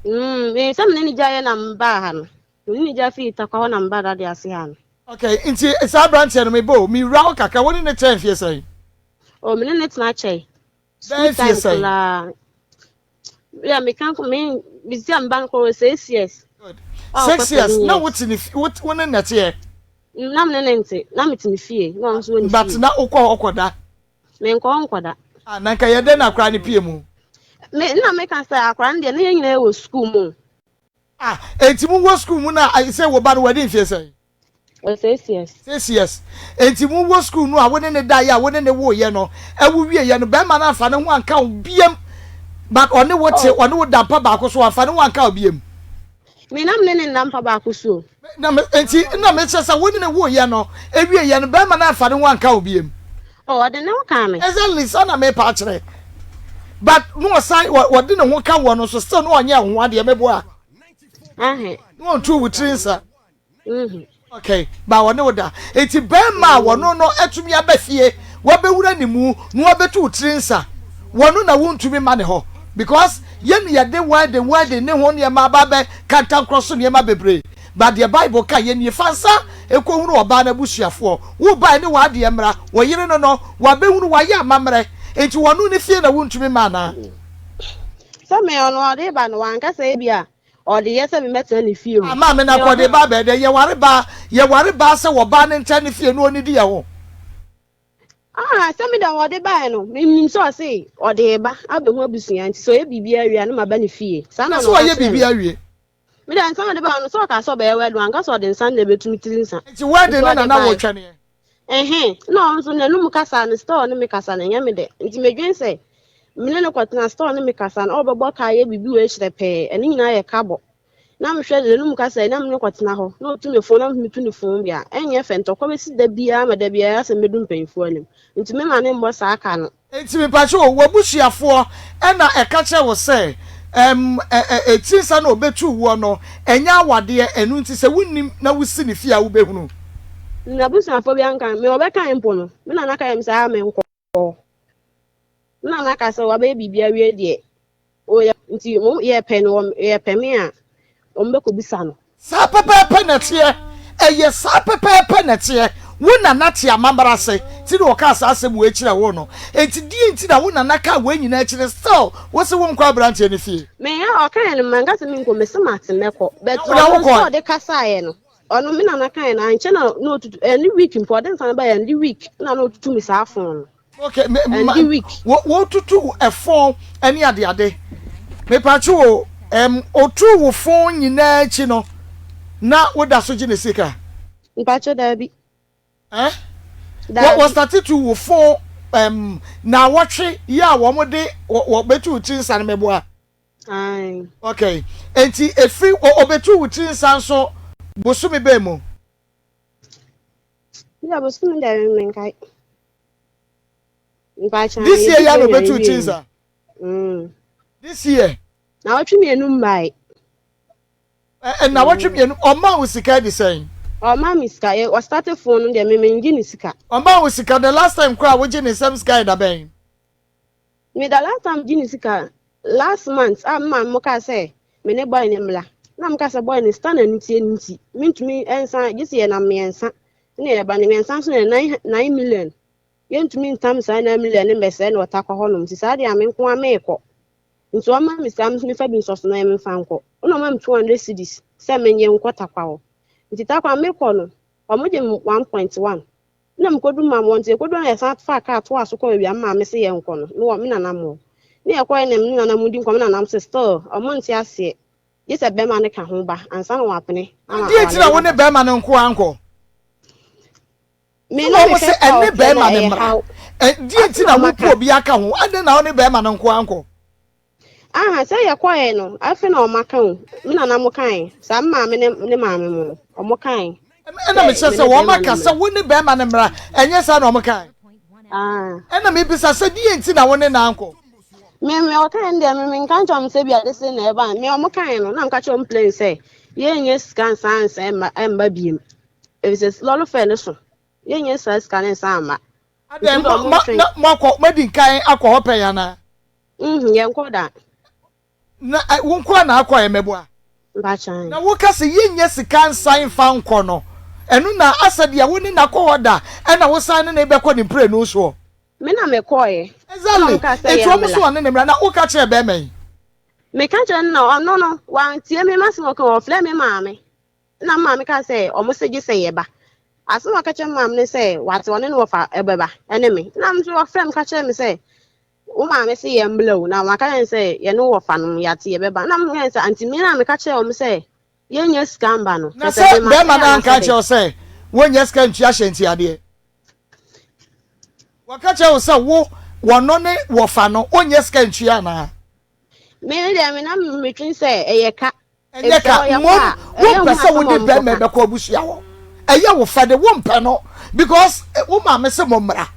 Mm, me sɛ me ne ne gyaeɛ na mbaa ha no. Me ne ne gya fii Tarkwa hɔ na mebaa Dade ase ha no. Okay, nti saa aberanteɛ no mebɔ o, mewura hɔ kakra, wo ne ne tena mfie sɛn? Oh, me ne ne tena kyɛe. Bɛyɛ School mfie time sɛn? koraa. Yeah, meka nko me mesi a meba no kɔ 6 years. Good. A 6 ɔkɔ years, 7 na wo years. te ne fi, wo wo ne ne teɛ? Na me ne ne nte, na mete ne fie, na ɔno nso wɔ ne But fie. na wokɔ hɔ kɔda? Menkɔ hɔ nkɔda. Ah, na nka yɛ dɛn na akwaraa no pie mu? Me na meka sɛ akwaraa no deɛ na yɛn nyinaa wɔ school mu. Ah, enti mo wɔ school mu na sɛ wo ba no wadi mfie sɛn? Wɔ 6 years. 6 years. Enti mo wɔ school no a wo ne ne daeɛ a wo ne ne woeɛ no, ɛwo wieɛ no, bɛrima no amfa ne ho anka wo biam, but ɔne wo te, Oh. ɔne wo da mpa baako so, wamfa ne ho anka wo biam. Me na me ne ne nna mpa baako so o. Na me, enti na mekyerɛ sɛ wo ne ne woeɛ no, ɛwieɛ no, bɛrima no amfa ne ho anka wo biam. Oh, ɔde ne ho kaa me. Exactly, saa na mepa akyerɛ. But na ɔsan, ɔde ne ho ka woɔ no nso, still na ɔnyɛ wo ho adeɛ, meboa. Ahe. Na ɔntu wo tiri nsa. Mhm. Okay, ba ɔne wo da. Enti bɛrima a wɔno no atumi aba fie, wabɛwura ne mu, na wabɛtu wo tiri nsa, wɔno na wontumi ma ne hɔ. Because yɛn yɛde wedding wedding ne ho nneɛma aba abɛ kantankorɔ so nneɛma bebree. But deɛ Bible ka yɛ nie, fa nsa kɔhunu ɔbaa no abusuafoɔ. Wo bae ne w'adeɛ mmra, wo yere no no, wabɛhunu, wayɛ amammerɛ. Enti wɔno ne fie na wontumi mma anaa? Sɛ me ɔno ɔde ba no, wanka sɛ ebia ɔde yɛ sɛ memmɛtena ne fie o. Ah maame na Me kɔ ɔde de ba abɛyɛ dɛ? Yɛware baa, yɛware baa sɛ wɔbaa ne nkyɛn ne fie na ɔnidi yɛ ho. Ah, sɛ me deɛ ɔde baeɛ no, menim sɛ ɔse ɔde reba abɛhu abusua nti sɛ ɔyɛ biribi awie a na maba ne fie. Saa Na na sɛ na ɔka wayɛ kyerɛɛ biribi me. awie? Me deɛ nsa na ɔde baeɛ no, sɛ ɔkaa sɛ ɔbɛyɛ wedding, wanka sɛ ɔde nsa na ɛbɛtu me tiri nsa. Nti wedding Nti no na ɔde na baeɛ. wotwɛneɛ? Ɛhɛn, na ɔno nso n'anum kasa no, still ɔne me kasa no, ɛnyɛ me dɛ. Nti medwen sɛ me ne no kɔtena still ɔne me kasa no, ɔbɛbɔ ka ayɛ biribi wei kyerɛ pɛɛ, ɛno nyinaa yɛ kabɔ. Na mehwɛ n'anum kasa yi, na me ne no kɔtena hɔ, na ɔtu me fon, na metu ne fon bi a, ɛnyɛ fɛ, ntɔkwa bɛsi da biara ma da biara asɛm bɛdu mpanyimfoɔ anim. Nti mema no mmɔ saa ka no. Enti mepakyɛ o, w'abusuafoɔ na ɛka kyerɛ wo sɛ ɛm ɛ ɛ etiri nsa na ɔbɛtu woɔ no, ɛnyɛ awadeɛ, ɛno nti sɛ wonnim na wosi ne fie a wobɛhunu. M'abusuafoɔ biara nka, me wɔbɛkae mpo no, me nana ka kyerɛ me sɛ aa menkɔ hɔ. Me nana ka sɛ wabɛyɛ biribi awie deɛ, ɔyɛ nti mo yɛpɛ no wɔn yɛpɛ me a, wɔn bɛkɔbisa no. Saa pɛpɛɛpɛ na ɛteɛ. Ɛyɛ saa pɛpɛɛpɛ na ɛteɛ. Wo nana te amambra ase nti na ɔkaa saa asɛm wei kyerɛ wo no. Enti deɛn nti na wo nana kaa wei nyinaa akyi no still wo se wonkɔ abranteɛ no fie? Me ɔkaeɛ no manka sɛ menkɔ mese mate mɛkɔ but Na ɔno nso wokɔe? ɔde kasaeɛ no ɔno me nana kaeɛ no ankyɛ na na ɔtutu ɛne week mpo ɔde nsa no baeɛ ɛnde week na na ɔtutu me saa phone no. Okay, me ma Ɛnde week. wo wotutu ɛfon ɛne adeade. Mepatwo o, ɛm otuu wo fon nyinaa akyi no na woda so gye ne sika? Mpakyɛ daabi. Eh? Daabi. Wɔ starte tu wo fon ɛm naawɔtwe yi a wɔn de wɔ wɔ bɛtu wo tiri nsa no mɛboa? Ae. Okay, enti efiri wɔ ɔbɛtu wo tiri nsa nso bosome bɛn mu? Bi a bosome deɛ menkae. Mpakyɛ This year yɛdi ya na January ɔbɛtu wo wie tiri yi. nsa? Mm. This year. Naawɔtwe mmienu mmae. Nnawɔtwe mmienu, ɔmaa wo sika adi sɛn? Ɔmaa me sika, yɛ ɔstate phone no deɛ me mengye ne sika. Ɔmaa wo sika, the last time koraa a wogye ne nsam sika yɛ da bɛn? Me the last time gye ne sika, last month a me maame mo kaa sɛ me ne boy no mmla, na me kaa sɛ boy no sika na ne tie no nti, mentumi nsan, gye sɛ yɛnam mmiɛnsa na yɛba, ne mmiɛnsa nso yɛ 9 million, yɛntumi ntam saa 9 million no mmɛsɛe no wɔ Tarkwa hɔnom, nti saa deɛ a me nko ara meekɔ. Nti ɔma me sika me mefa bi nsɔ so na memfa nkɔ. Ɛna ɔma me 200 cedis sɛ menyɛ nkɔ Tarkwa hɔ. Nti Tarkwa mekɔ no, ɔmo gye me 1.1. Ɛna mekodu maame hɔ, nti yɛkodu hɔ na yɛsan faa kaa toaa so kɔɔ baabi a me maame se yɛnkɔ no, mewɔ me nana mo hɔ. Ne yɛkɔɛ na me ne nana mo di nkɔmmɔ, me nana mo se still ɔmo nte aseɛ, gye sɛ bɛrima no ka ho ba ansa na wɔapene ama Deɛ nti aware na no wo ne aba. bɛrima no nko ara nkɔ? Me Sɛ na wɔn mehwɛ se sɛ ɛne ɔteɛ na bɛrima no ɛyɛ mmra. haw. Deɛ Ase nti na na ɔma wopɛ ka. obi aka ho? Adɛn na wo ne bɛrima no nko ara nkɔ? Aha, sɛ yɛkɔɛ no, afe na ɔma ka o. Me nana mo kae. Saa me maame ne ne maame mo no, ɔmo kae. Ɛna Sɛ mekyerɛ me sɛ ne wɔn bɛrima no aka sɛ mmra. wo ne bɛrima no mmra, ɛnyɛ saa na wɔn kae? Ah. Ɛna mebisa sɛ deɛ nti na wo ne no ankɔ? Me me ɔkae no deɛ me me nka nkyerɛ ɔmo sɛ bi ade se na ɛba. Me ɔmo kae no, na meka kyerɛ ɔmo plain sɛ yɛnyɛ sika nsan nsan mma ɛmma biem. Efisɛ lɔre fare no so. Yɛnyɛ saa sika no nsan mma. Nti Adɛn, wode mo ɔmo mo ntwɛn. na moakɔ moadi nkan akɔ hɔ pɛn anaa? Mhm, yɛnkɔ da. Na ɛ, wo nko ara na akɔ ɛ, mɛboa? Mpakyɛw. Na woka sɛ yɛnnya sika nsan mfa nkɔ no, ɛno na asɛ deɛ wo ne no akɔ hɔ da ɛna wosan ne no rebɛkɔ ne mprenu soɔ? Me na mekɔeɛ. Ɛna Exactly. ɔmo kaa sɛ Enti wɔn nso yɛmmra. wɔne no mmra. Na woka kyerɛɛ bɛrima yi? Meka kyerɛɛ no na ɔno no, wantie me m'asɛm a ɔka, ɔfrɛɛ me maame. Ɛna me maame kaa sɛ ɔmo se gye sɛ yɛba. Asɛm a ɔka kyerɛɛ me maame ne sɛ wate ɔne ne wɔfa ɛbɛba ɛne me. Ɛna me nso ɔfrɛɛ me ka kyerɛɛ me sɛ wo maame se yɛn mmla o. Na maka kyerɛ no sɛ yɛne wo wɔfa no yɛate yɛbɛba. Ɛna me kae sɛ anti me na meka kyerɛɛ ɔmo sɛ yɛnnya sika mba no. Na Kyerɛ sɛ sɛ me mate bɛrima no anka anaasɛ ankyerɛ dɛn? wo sɛ wonnya sika ntua hyɛntiadeɛ? Wɔka kyerɛ wo sɛ wo wɔno ne wɔfa no wonnya sika ntua anaa? Me deɛ me na metwen sɛ ɛyɛ ka. Ɛnyɛ ka, mmom wompɛ sɛ wode bɛrima bɛkɔ abusua hɔ. Ɛyɛ wo fɛ de, wompɛ no because wo maame se mommra.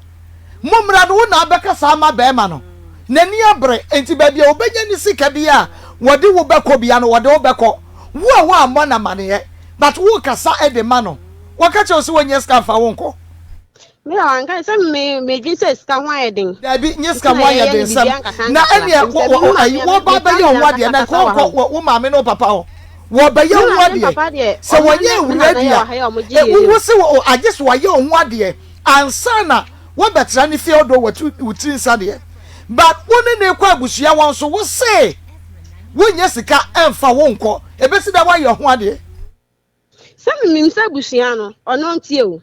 Mommra no, wo na abɛka saa ama bɛrima no. N'ani abere, enti baabi a ɔbɛnya ne sika bi a wɔde wo bɛkɔ bia no, wɔde wo bɛkɔ. Wo a woammɔ no amaneɛ, but wokasa de ma no, wɔka kyerɛ wo sɛ wɔnnya sika mfa wo nkɔ. Me na wanka sɛ me medwen sɛ sika ho ayɛ den. Dabi, nye Nti sika na ho ayɛ yɛyɛ den no sɛm. biribiara nkakra Na nkakra. ɛneɛ Efisɛ me wɔ maame ayi a wɔba me abɛyɛ family wo ho adeɛ ankasa na nka kasa wɔ ha wɔnkɔ o. wo maame ne wo papa hɔ. Wɔbɛyɛ Me wo ho maame ne adeɛ. papa deɛ Sɛ ɔmo wɔnyɛ ne me awura nana di yɛ a, wɔ ha yi a ɔmo gye e, yɛn wo o. se wɔ agye so wɔayɛ wo ho adeɛ ansa na wɔbɛtra ne fie ɔdɔ watu wo tiri nsa deɛ. But wo ne no rekɔ abusua hɔ nso wo se wonnya sika ɛmfa wo nkɔ. Ebesi dɛn woayɛ ho adeɛ? Sɛ menim sɛ abusua no, ɔno nti o.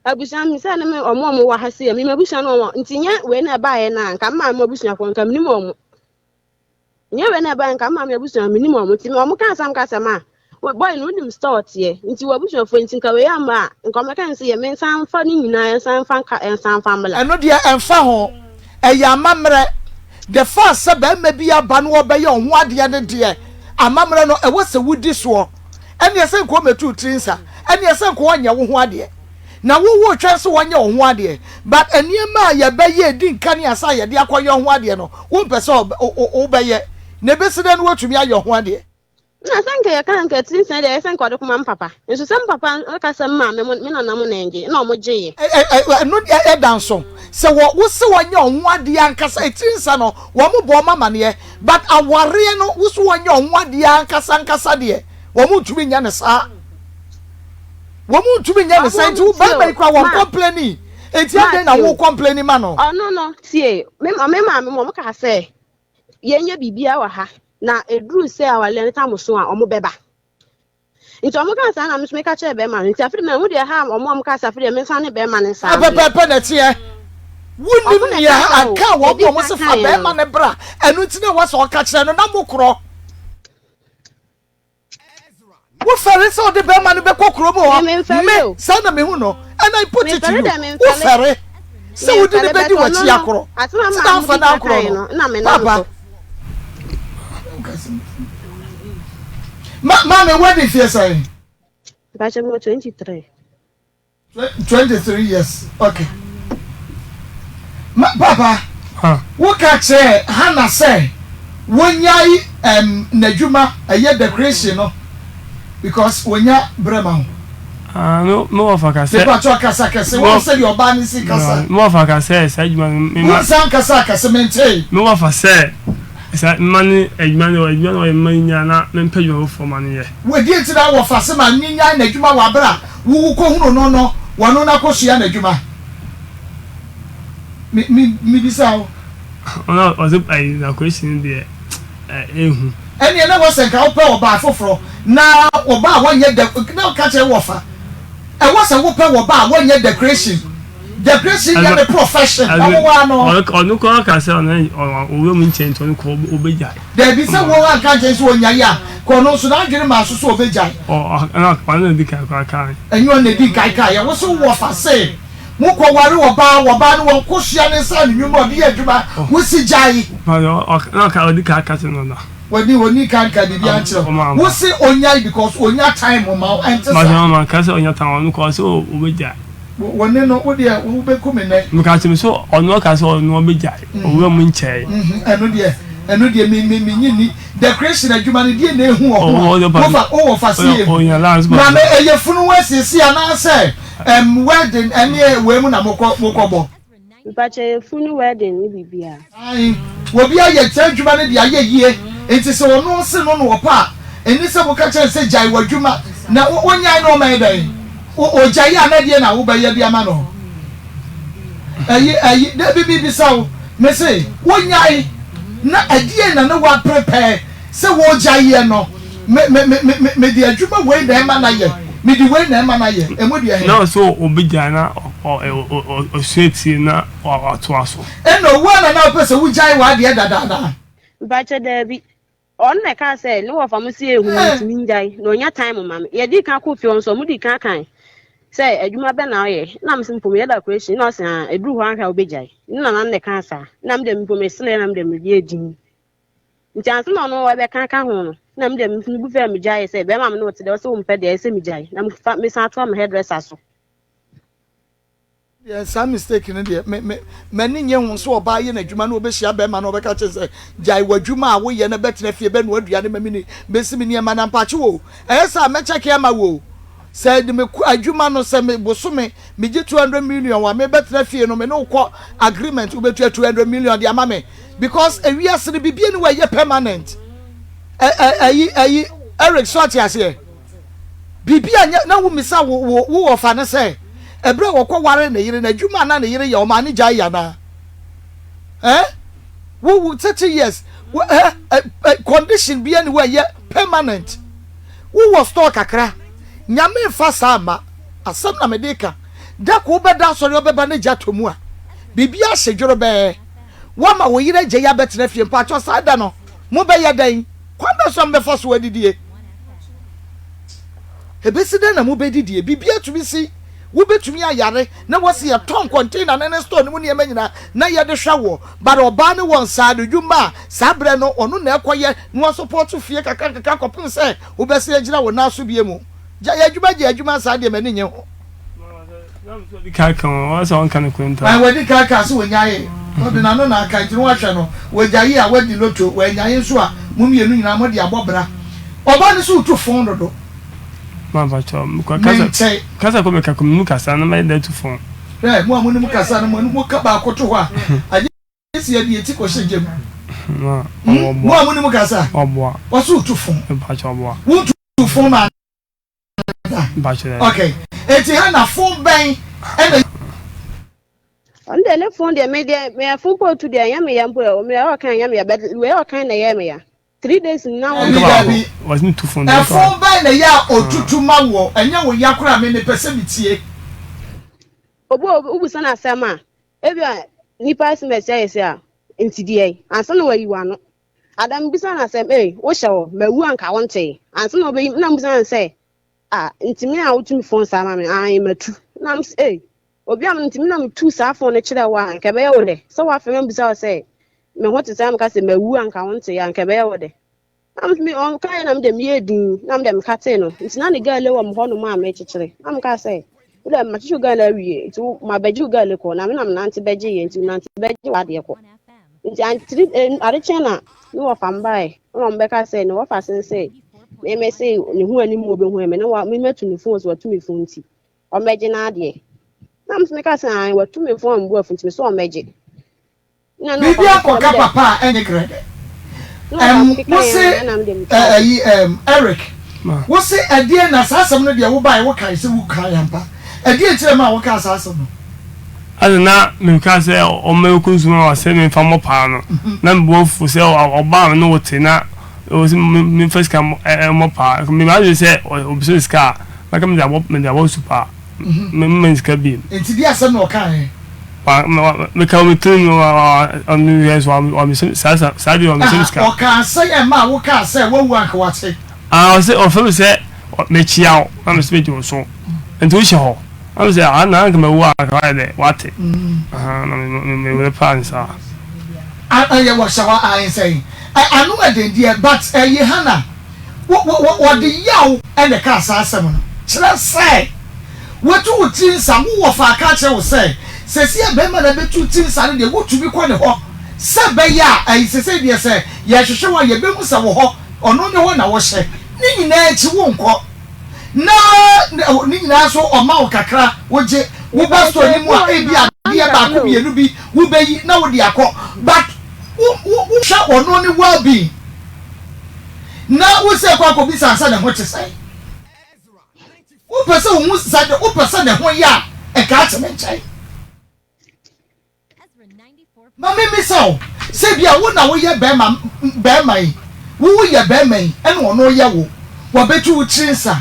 Abusua no, sɛ ne me ɔmo a ɔmo wɔ ha sei a, menim abusua no ɔmo nti nyɛ wei na ɛbaeɛ no a, nka me maame abusuafoɔ nka menim ɔmo. Nyɛ wei na ɛbaeɛ nka me maame abusua menim ɔmo nti ɔmo ka asɛm ka asɛm a, boy no wonim store teɛ nti wɔ abusuafoɔ nti nka wei amma a, nka ɔmo ka ne sɛ yɛ me nsan mfa ne nyinaa nsan mfa nka nsan mfa mmla. Ɛno deɛ ɛmfa ho, ɛyɛ amammerɛ. The fact sɛ barima bi aba na ɔbɛyɛ wo ho adeɛ no deɛ, amammerɛ no ɛwɔ sɛ wodi soɔ. Ɛneɛ sɛ nka ɔmmɛtu wo tiri nsa, ɛneɛ sɛ nka ɔnyɛ wo ho adeɛ. Na wo woretwɛn sɛ ɔnyɛ wo ho adeɛ, but nneɛma a yɛbɛyɛ adi nka ne ansa a yɛde akɔyɛ ho adeɛ no, wompɛ sɛ wobɛyɛ. Na ɛbɛsi dɛn na woatumi ayɛ ho adeɛ? Na sɛ nka yɛka nka tiri nsa deɛ ɛyɛ sɛ nka ɔde kɔma me papa. Nso sɛ me papa ka sɛ me maame mo me nana mo na ɛngye, ɛna ɔmo gyeeɛ. Ɛno deɛ ɛda nso. Sɛ wɔ wo se wɔnyɛ wo ho adeɛ ankasa etiri nsa no wɔn bɔ wɔn amaneɛ but awareɛ no wo se wɔnyɛ wo ho adeɛ ankasa ankasa deɛ wɔn ntumi nyɛ no saa. Wɔn ntumi nyɛ ne Ɔmo saa nti wo tie bɛrima o yi koraa wɔn ma kɔmpleni nti ma adɛn na tie wo o. kɔmpleni ma no. Ɔno no tie me ma me maame mo ɔmo kaa sɛ yɛnyɛ biribiara wɔ ha na eduru sɛ awale no tam so a ɔmo bɛba. Nti ɔmo kaa saa na me nso meka kyerɛɛ bɛrima no nti afei de mahu deɛ ɛha ɔmo a ɔmo kaa sɛ afei deɛ mensan ne bɛrima no Saa nsan mmra. pɛpɛɛpɛ na ɛteɛ. Ɔmo Wonnim na nea ɛkaa saa o, aka wɔn yɛdii a wɔn kan se fa kaeɛ bɛrima no. no bra ɛno nti na ɛwɔ sɛ ɔka kyerɛ no na mo korɔ. Wofɛre sɛ wode bɛrima no bɛkɔ kurom Me hɔ? memfɛre Me, o. saa na mehu no. And I put it to Memfɛre you, dɛ memfɛre. wofɛre sɛ wode no Memfɛre bɛdi but ɔno w'akyi no akorɔ. asɛm a Nti me na maame amfa dii no kan ankorɔ kaeɛ no. no na menam Papa. so. Ma, maame, woadi mfeɛ sɛn? Mpakyɛ mewɔ 23. 23 years okay ma papa woka kyerɛ Hannah sɛ wonyae um, n'adwuma ɛyɛ decoration no because wonya brɛ ma wo. Ah, me me wɔfa ka sɛ. Nipa tó kasa kɛse wɔn sɛ deɛ ɔbaa ne si kasa. Me wɔfa ka sɛ saa adwuma no. Me ma. Wɔn nsa nkasa kɛse mente. Me wɔfa sɛ saa mma ne adwuma no adwuma no ɔyɛ mma ne nya na mempɛ adwuma foforɔ ma no yɛ. Wɔ deɛ nti na wɔfa se ma ne nyae n'adwuma wɔ abere a Wo wo kɔhunu no no wɔno na kɔsua n'adwuma me me mebisa wo. Ɔno ɔse ayi na question no deɛ ɛhu. Ɛneɛ na wɔsɛ nka wopɛ ɔbaa foforɔ na ɔbaa a wɔnyɛ dɛ na ka kyerɛ wɔfa ɛwɔ sɛ wopɛ wɔbaa a wɔnyɛ decoration decoration yɛ ne profession na wowaa no. Ɔno koraa ka sɛ ɔno ɔwura mu nkyɛn nti ɔno kɔ ɔbɛgyae. Dabi, sɛ wo anka ankyerɛ no sɛ ɔnyae a, ka ɔno nso n'adwene maa so sɛ ɔbɛgyae. Ɔ, ɔ, ɔno na ɔdi kan koraa kae. Ɛnyɛ ɔno na ɛdii kan kaeɛ. Wo se wo wɔfa se mokɔ ware ɔbaa, ɔbaa no wɔnkɔ sua ne nsa ano nnwuma a ɔde yɛ adwuma, wo se gyae. Ɔ, ɔ, na ɔka, ɔdi kan aka kyerɛ no da. Wani, ɔnii kan nkaa biribiara nkyerɛ wo. Wo se ɔnyae because ɔnya time ma wo, ɛnte saa? Mpakyɛ, manka sɛ ɔnya time, ɔno koraa ɔse ɔbɛgyae. Wo ne no, wo deɛ wo bɛku me nnɛ. Meka kyerɛ me sɛ ɔno ɔka sɛ ɔno ɔbɛgyae, owura mu nkyɛe. Ɛno deɛ, ɛno deɛ me me menye nni. Decoration adwuma no deɛ na ehu wɔ ho a, wofa wowɔ fa se yɛ hu. Maame ɛyɛ funu ho asiesie anaasɛ ɛm wedding ɛne wei mu na mokɔ mokɔ bɔ? Mpakyɛ yɛ funu wedding ne biribiara. Aane, obi ayɛ saa adwuma no de ayɛ yie, enti sɛ ɔno se no na ɔpɛ a, ɛnni sɛ moka kyerɛ no sɛ gyae w'adwuma, na wonyae no ɔmɛyɛ dɛn? Ɔgyae a na deɛn na wobɛyɛ de ama no? Ɛyi, ɛyi, dabi mebisa wo, mese, wonyae na ɛdeɛn na ne woaprepare sɛ wogyaeɛ no? Me, me, me, me, mede adwuma wei na ɛma no ayɛ, mede wei na ɛma no ayɛ, ɛmu deɛ he? Na ɔsɛ ɔbɛgyae na ɔsua tie na watoa so. Ɛna owu ana na wopɛ sɛ wogyae w'adeɛ dada anaa? Mpakyɛ daabi. Ɔno na ɛkaa sɛ ne wɔfa mo si ehu no nti mengyae na ɔnya time ma me. Yɛdii kan kɔɔ fie hɔ nso ɔmo dii kan kae sɛ adwuma bɛ na ɔyɛ na mese mpo meyɛ decoration na ɔse aa ɛduru hɔ anhwɛ a wobɛgyae. Ne nana no na ɛkaa saa na me deɛ mpo mesereɛ na me deɛ meyɛɛ dinn. Nti ansa na ɔno ɔbɛka aka ho no na me deɛ me bu fɛ megyae sɛ bɛrima me ne wo te deɛ ɔse wompɛ deɛ ɛsɛ megyae na mefa mesan atoa me hairdresser so. Deɛ saa mistake no deɛ me me m'ani nye ho sɛ ɔbaa yɛ n'adwuma na ɔbɛhyia bɛrima na ɔbɛka kyerɛ sɛ gyae w'adwuma a woyɛ na bɛtena fie bɛnoa aduane ma me ni bɛsi me nneɛma na mpakye wo ɛyɛ sɛ a mɛkyɛke ama wo sɛ de me kɔ adwuma no sɛ me bosome megye 200 million a mebɛtena fie no me ne wo kɔ agreement wobɛtua 200 million de ama me because ewiase no biribi ni wɔ ɛyɛ permanent ɛyi ɛyi Eric so ate aseɛ Biribi anyɛ na wommisa wo wo wo wɔfa no sɛ ɛberɛ a wɔkɔ ware ne yere no adwuma a na ne yere yɛ ɔmaa ne gyae yɛ anaa? Eh? Wo wo 30 years wo eh, eh, eh, condition bi ani wɔ ɛyɛ permanent. Wowɔ store kakra. Nyame mfa saa mma. Asɛm na mede ka. Da ko wobɛda asɔre ɔbɛba ne gya tɔ mu a biribi ahye dworobɛɛ. Woama wo yere agya yi abɛtena fie mpakyɛw saa da no mobɛyɛ dɛn? Kwan bɛn so na mobɛfa so adidie? Ebesi dɛn na mubedidie? Biribiara tumi si. Wobetumi ayare na wɔasi yɛtɔn container no ne store no mu nneɛma nyinaa na yɛde hwɛ woɔ. But ɔbaa no wɔ nsaano dwuma a saa berɛ no ɔno na ɛkɔyɛ na wasopɔɔto fie kakra nkakra kɔpem sɛ wobɛsan agyina wo nan so bio mu. Gyae adwuma gyae adwuma saa deɛ m'ani nnye ho. Wadi kan aka o, ɔsɛ ɔnka no koro ntaa. Ae wadi kan kaa sɛ ɔnyaee, ɔde n'ano na aka nti no woahwɛ no, wagyae a wadi lotto, wanyae nso a mo mmienu nyinaa mode abɔ bra. Ɔbaa no so wotu fon dodo. Ma mpakyɛw, mekɔ kasa, Mente. kasa kɔ meka kɔ menu kasa na mɛyɛ dɛ tu fon. Hwɛ, mo a monim kasa no, mo ani moka baako to hɔ a, agye sɛ yɛde yɛn ti kɔhyɛ gya mu. Ma Hmm? Mo a monim kasa, ɔboa. ɔse wotu fon. Mpakyɛw ɔboa. Wontu fon ma da. Ok. Enti Hannah fon bɛn ɛna. Ɔno deɛ ne fon deɛ me deɛ me ɛfon mpo otu deɛ ɛnyɛ me ya mpo ɛ me ɔka ɛnyɛ me ya but wei ɔka na ɛyɛ me ya 3 days na wɔn. Dabi dabi ɛfon bɛn na ɛyɛ a otutu ma woɔ ɛnyɛ wo ya koraa me mepɛ sɛ me tie. Obi a wobisa no asɛm a ebi a nipa asɛm ɛsɛ ayɛ sɛ a nti deɛ ansa na wayi w'ano ada mebisa no asɛm ee wohyɛ hɔ mawu anka wontee ansa na ɔbɛyi na mebisa no sɛ ah nti me a wotumi fon saa ma me ae matu na m sɛ ee obi a nti me na metu saa fon no kyerɛ wo a nka ɛbɛyɛ wo dɛ sɛ woafrɛ me bisa wo sɛ me ho te sɛ meka sɛ mawu anka wonte a nka ɛbɛyɛ wo dɛ na me ɔka yɛ na me deɛ meyɛ din na me deɛ meka tee no nti na ne girl wɔ me hɔnom a mekyekyere na meka sɛ wodɛ makyekyere girl awie nti mabɛgye wo girl kɔ na me na menante bɛgye yɛ nti nante bɛgye w'adeɛ kɔ nti antiri adekyɛ na ne wɔfa mbae na wɔn bɛka sɛ ne wɔfa sen sɛ mɛmɛ sɛ ne ho anim wɔ bɛhu me na wa mɛmɛtu ne phone so watu me phone nti ɔmmɛgye n'adeɛ na mo nso meka sɛ an watu me phone a mbu afu nti me so ɔmmɛgye. Biribi akɔka papa a ɛnyɛ krɛdɛ. Ɛm wo se ɛyi ɛm Eric wo se ɛdeɛn na saa asɛm no deɛ wo baeɛ wo kae sɛ wo kae ampa ɛdeɛn nti na ɛmaa wo kaa saa asɛm no. Ɛna na meka sɛ ɔmmɛku nsu ma sɛ memfa mmɔ paa no na me bo afu sɛ ɔbaa me ne wo te na ɔsɛ memfa sika mmɔ paa me adwene sɛ ɔbisa me sika a mɛka mede abɔ mede abɔ su paa memma no sika bio. Nti deɛ asɛm na ɔkaeɛ? Meka wɔ me tirim no wamisa saa saa deɛ wamisa me sika. Ɔkaa sɛ ɛma a wokaa sɛ wawu anka wate. Ah ɔsɛ ɔfrɛ me sɛ mekyia wo na mese megye wo so nti wohyɛ hɔ na mese ah na anka mawu a anka wayɛ dɛ wate na me werɛ paa ne saa. Ɛyɛ wɔhyɛ hɔ ae sɛn ano ɛden deɛ but ɛyi Hannah wɔde yaw ɛna ɛkaa saa asɛm no kyerɛ sɛ watu wo tiri nsa wo wɔfa aka akyerɛ wo sɛ sɛsi a bɛrima na bɛtu tiri nsa no deɛ wotumi kɔ ne hɔ sɛ bɛyɛ a ɛyi sɛsɛ deɛ sɛ yɛhwehwɛ wo a yɛbɛhu sɛ wɔ hɔ ɔno ne hɔ na wohyɛ ne nyinaa akyi wonkɔ na ne nyinaa nso ɔma wo kakra wogye woba store no mu a ebi adeɛ baako mmienu bi wobɛyi na wode akɔ but wohwɛ ɔno ne well being na wosɛ kɔ akɔbisa sɛ ne ho te sɛn wopɛ sɛ wohu sɛ wopɛ sɛ ne ho yɛ a ɛka ate ne nkyɛn. Ma mimmisa wo, sɛ ebia wo na woyɛ barima, barima yi, wo woyɛ barima yi, ɛna ɔno yɛ wo, wabetu wo tiri nsa,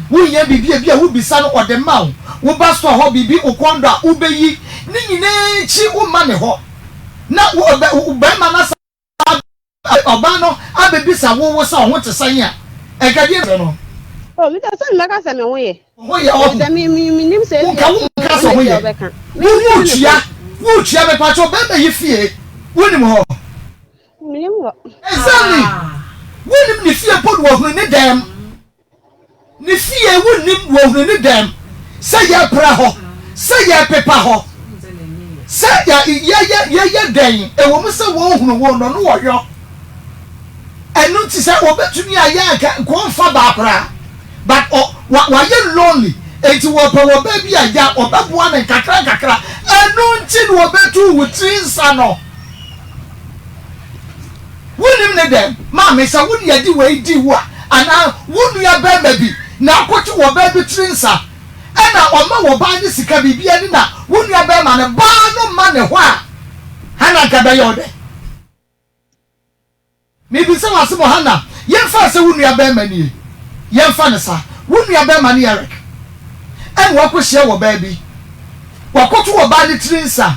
wohia biribi a ebia wobisa no ɔde ma wo, woba store hɔ biribi wo kɔn dɔ a wobɛyi, ne nyinaa akyi womma ne hɔ, na wo, ɔbɛ, barima no asan Ɔbaa no abɛbisa wo wo sɛ ɔho te sɛn a, ɛnka deɛ kyerɛ no. Oh, me deɛ sɛ mebɛka sɛ me ho yɛ. Wo ho yɛ ɔho. Sɛ me me menim sɛ Wo nka wo nka sɛ ho yɛ. Wo wo tua wo tua mepakyɛw bɛrima yi fie wonim hɔ. Menim hɔ. Exactly wonim ne fie mpo na wahunu ne dɛm. Ne fie wonnim wɔhunu ne dɛm sɛ yɛpra hɔ sɛ yɛpepa hɔ sɛ yɛyɛ yɛyɛ dɛn ɛwɔ mu sɛ wɔhunu wo no no wɔyɔ ɛno nti sɛ wɔbɛtumi ayɛ anka nka ɔmfa baa koraa but ɔ wa wayɛ lonely enti wɔpɛ wɔ baa bi a ya ɔbɛboa no nkakra nkakra ɛno nti na wɔbɛtu wo tiri nsa no. Wonnim ne dɛn? Maame, sɛ wo nua de wei di wo a, anaa wo nua barima bi na akɔgye wɔ baa bi tiri nsa, ɛna ɔma wɔ baa no sika biribi ani na wo nua barima no baa no ma ne hɔ a, Hana anka ɛbɛyɛ wo dɛn? Mebisa wo asɛm o, Hana, yɛmfa sɛ wo nua barima nie, yɛmfa no saa, wo nua barima ne Eric, ɛna wakɔhyia wɔ baa bi, wakɔto wɔ baa no tiri nsa,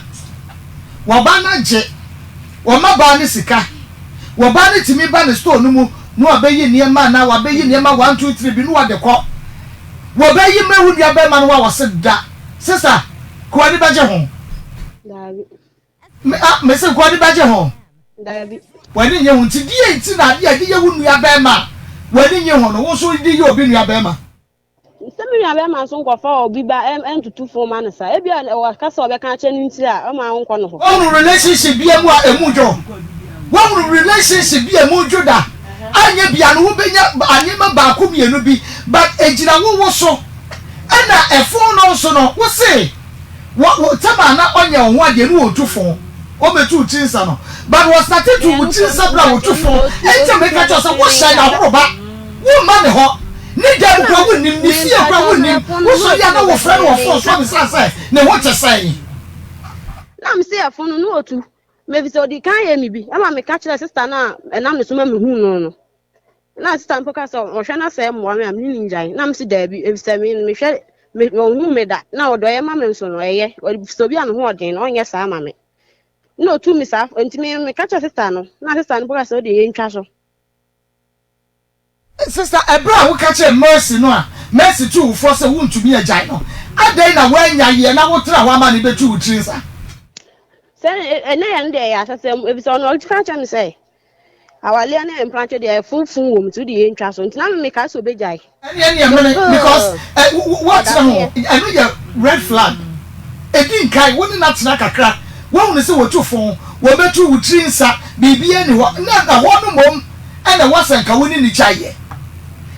wɔ baa no agye. Wɔma baa no sika. Wɔbaa no tumi ba ne store no mu na wabeyi nneɛma anaa wabeyi nneɛma one two three bi na wɔde kɔ. Wɔbɛyi mmerɛ wo nua bɛrima no hɔ a wɔse da. Sister, ka w'ani bɛgye ho. Daabi. Me ah, mese ka w'ani bɛgye ho. Daabi. W'ani nnye ho nti deɛ nti na adeɛ a yɛde yɛ wo nua bɛrima a w'ani nnye ho no wo nso wode yɛ obi nua bɛrima. Sɛ me nua bɛrima nso nkɔfa obi ba ntutu fam ma no saa. Ebia ɔka sɛ ɔbɛka akyerɛ no nti a ɔma ɔnkɔ no hɔ. Woahunu relationship bia mu a ɛmu dwo? Woahunu relationship bi a ɛmu dwo da? Anyɛ bia no wobɛnya nneɛma baako mmienu bi but ɛgyina wo wo so. Ɛna ɛfon no nso no wo se wɔ wɔ tam a na ɔnyɛ wo ho adeɛ no wɔtu fon ɔmmɛtu wo tiri nsa no but wɔ starte tu wo tiri nsa berɛ a wɔtu fon. Ɛnti a meka kyerɛ wo sɛ wohyɛ no ahoroba. Womma ne hɔ. Ne dan kura wonnim, ne fie kura wonnim. Wosɔre a na wɔfrɛ no wɔ fon so abisa sɛ ne ho te sɛn. Na mese ɛfo no na otu. Mefisɛ odi kan yɛ me bi ɛma meka kyerɛ sista no a ɛnam ne so ma mehuu no no. Na sista mpo ka sɛ ɔhwɛ na sɛ mmoa me a mene ne ngyae. Na mese daabi efisɛ me mehwɛ me ɔnhuu me da na ɔdɔ yɛ ma me nso no ɛyɛ. Efisɛ obi a me ho ɔden no ɔnyɛ saa ma me. Na otu me saa nti me meka kyerɛ sista no na sista no mpo ka sɛ ɔde yɛntwa so. Sista, ɛberɛ a woka kyerɛɛ Mercy no a Mercy tuu wo foɔ sɛ wontumi agyae no, adɛn na woannya yeɛ na wotra hɔ ama no bɛtu wo tiri nsa? Sɛ ɛnɛ yɛ no deɛ ɛyɛ asɛsɛm efisɛ ɔno ɔka kyerɛ me sɛ awaleɛ ne mprantwe deɛ ɛfunfun wɔ mu nti wode yɛntwa so nti na me meka sɛ obɛgyae. Ɛne ɛne mene because woatena ho ɛno yɛ red flag ɛdi nkan wo ne no atena kakra woahunu sɛ wɔtu fo wɔbɛtu wo tiri nsa biribiara ni hɔ na ɛhɔ no mmom ɛna ɛwɔ sɛ nka wo ne no gyaeɛ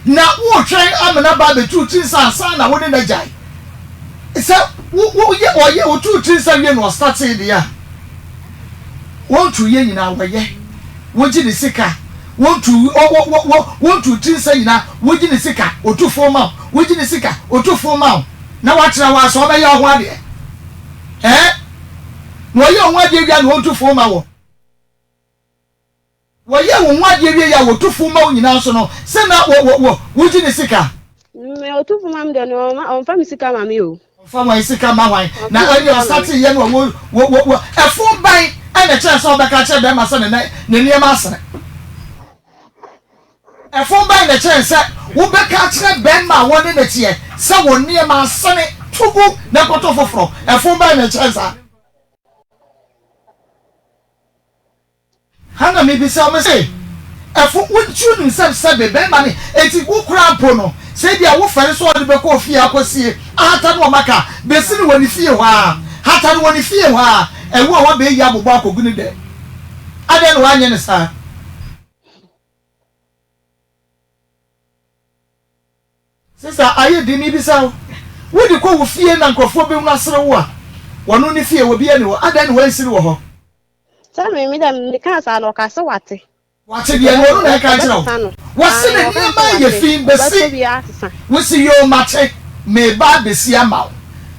na woretwɛn amena ba abɛtu wo tiri nsa ansa na wo ne no agyae sɛ woyɛ ɔyɛ ɔtu wo tiri nsa wie na ɔstartee deɛ a wɔntu yɛ nyinaa wɔyɛ wogye ne sika wɔntu wɔ wɔ wɔ wɔntu wo tiri nsa nyinaa wogye ne sika ɔtu fo ma wo wogye ne sika ɔtu fo ma wo na wakyerɛ wo asɛ ɔbɛyɛ ɔho adeɛ ɛɛ na ɔyɛ ɔho adeɛ wia na ɔntu fo ma wɔ. Wɔyɛɛ wo ho adeɛ wieeɛ a wɔtu fo ma wo nyinaa nso no, sɛ na wɔ wɔ wɔ wogye ne sika? Me ɔtu fo ma me deɛ no ɔmma ɔmfa me sika ma me o. Ɔmfa hwan sika ma hwan? Ɔmfa Na me ɛnneɛ sika ma me. ɔstartee yɛ no a wo wo wo wo ɛfo ban ɛna ɛkyɛn sɛ ɔbɛka akyerɛ bɛrima sɛ ne nan ne nneɛma asene? Ɛfo bɛn na ɛkyɛn sɛ wobɛka akyerɛ bɛrima a wɔne no teɛ sɛ wo nneɛma asene, to gu na kɔtɔ foforɔ? Ɛfo bɛn na ɛkyɛn saa? Hana mebisa wo mese, ɛfo wo nti wonim sɛ sɛbe bɛrima ne enti wo koraa mpo no sɛ ebia wo fɛre sɛ ɔde bɛkɔ ofie akɔsie ahata no ɔma ka bɛsi no wɔ ne fie hɔ ara hata no wɔ ne fie hɔ ara ɛwo a wabɛyi abobɔ akɔgu ne dɛm adɛn na woanyɛ no saa? Sista ayɛ den mebisa wo wode kɔ wo fie na nkurɔfoɔ bɛhunu asere wo a wɔno ne fie obiara ni hɔ adɛn na woansi no wɔ hɔ? Sɛ me me dɛ me kaa saa no ɔka sɛ wate. Wate deɛ no ɔno na ɛka kyerɛ wo. Wɔse ne nneɛma ayɛ fi bɛsi. Wose yoo mate meba abɛsi ama wo.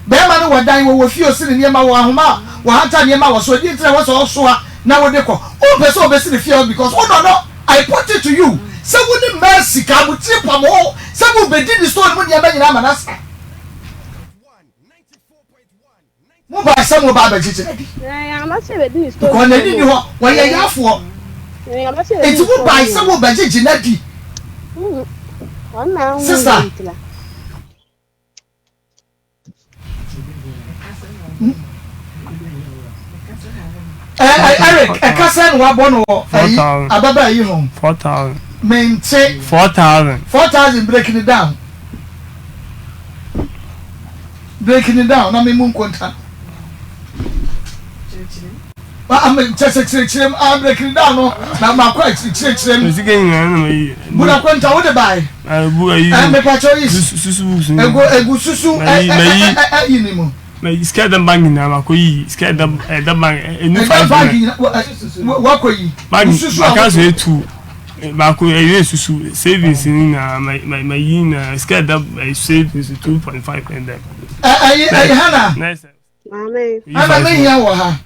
Bɛɛma no wɔ dan wɔwɔ fie ɔsi ne nneɛma wɔ ahoma a wɔhata nneɛma wɔ so ɛdeɛ nti na ɛwɔ sɛ ɔsoa na wode kɔ. Wompɛ sɛ ɔbɛsi ne fie hɔ because wodɔ no I put it to you sɛ wo ne Mercy kaa mo tiri pam ho sɛ mobɛdi ne store no mu nneɛma nyinaa ama no asa. Mo bae sɛ mo ba abɛgyegye no adi. Because n'ani nni hɔ, wɔyɛ yafoɔ. Enti mo bae sɛ mo bɛgyegye no adi. Sister. Eric, ɛka sɛ na wabɔ no wɔ ayi ababaa yi ho. 4,000. Mente. 4,000. 4,000 break it down. Break no down na me mu nkonta no. Kyɛ sɛ kyerɛkyerɛ mu ah break no down no na makɔ akyiri kyerɛkyerɛ mu. Sika nyinaa na ma yi. Buna konta wo de bae. Bu ayi. Ɛ mepa kyɛw yi. Susu books. Egu egu susu ɛ ɛ ɛ yi ni mu. Ma yi sika ɛda bank nyinaa makɔ yi sika ɛda ɛda bank enu five. Ɛda bank nyinaa wakɔ yi. Bank aka so etu. Baako ɛyɛ susu savings ni nyinaa ma ma ma yi nyinaa sika ɛda ɛyɛ savings 2.5 ɛdɛ. Ɛ ɛyi ɛyi Hana. Maame. Hana mi hia wɔ ha.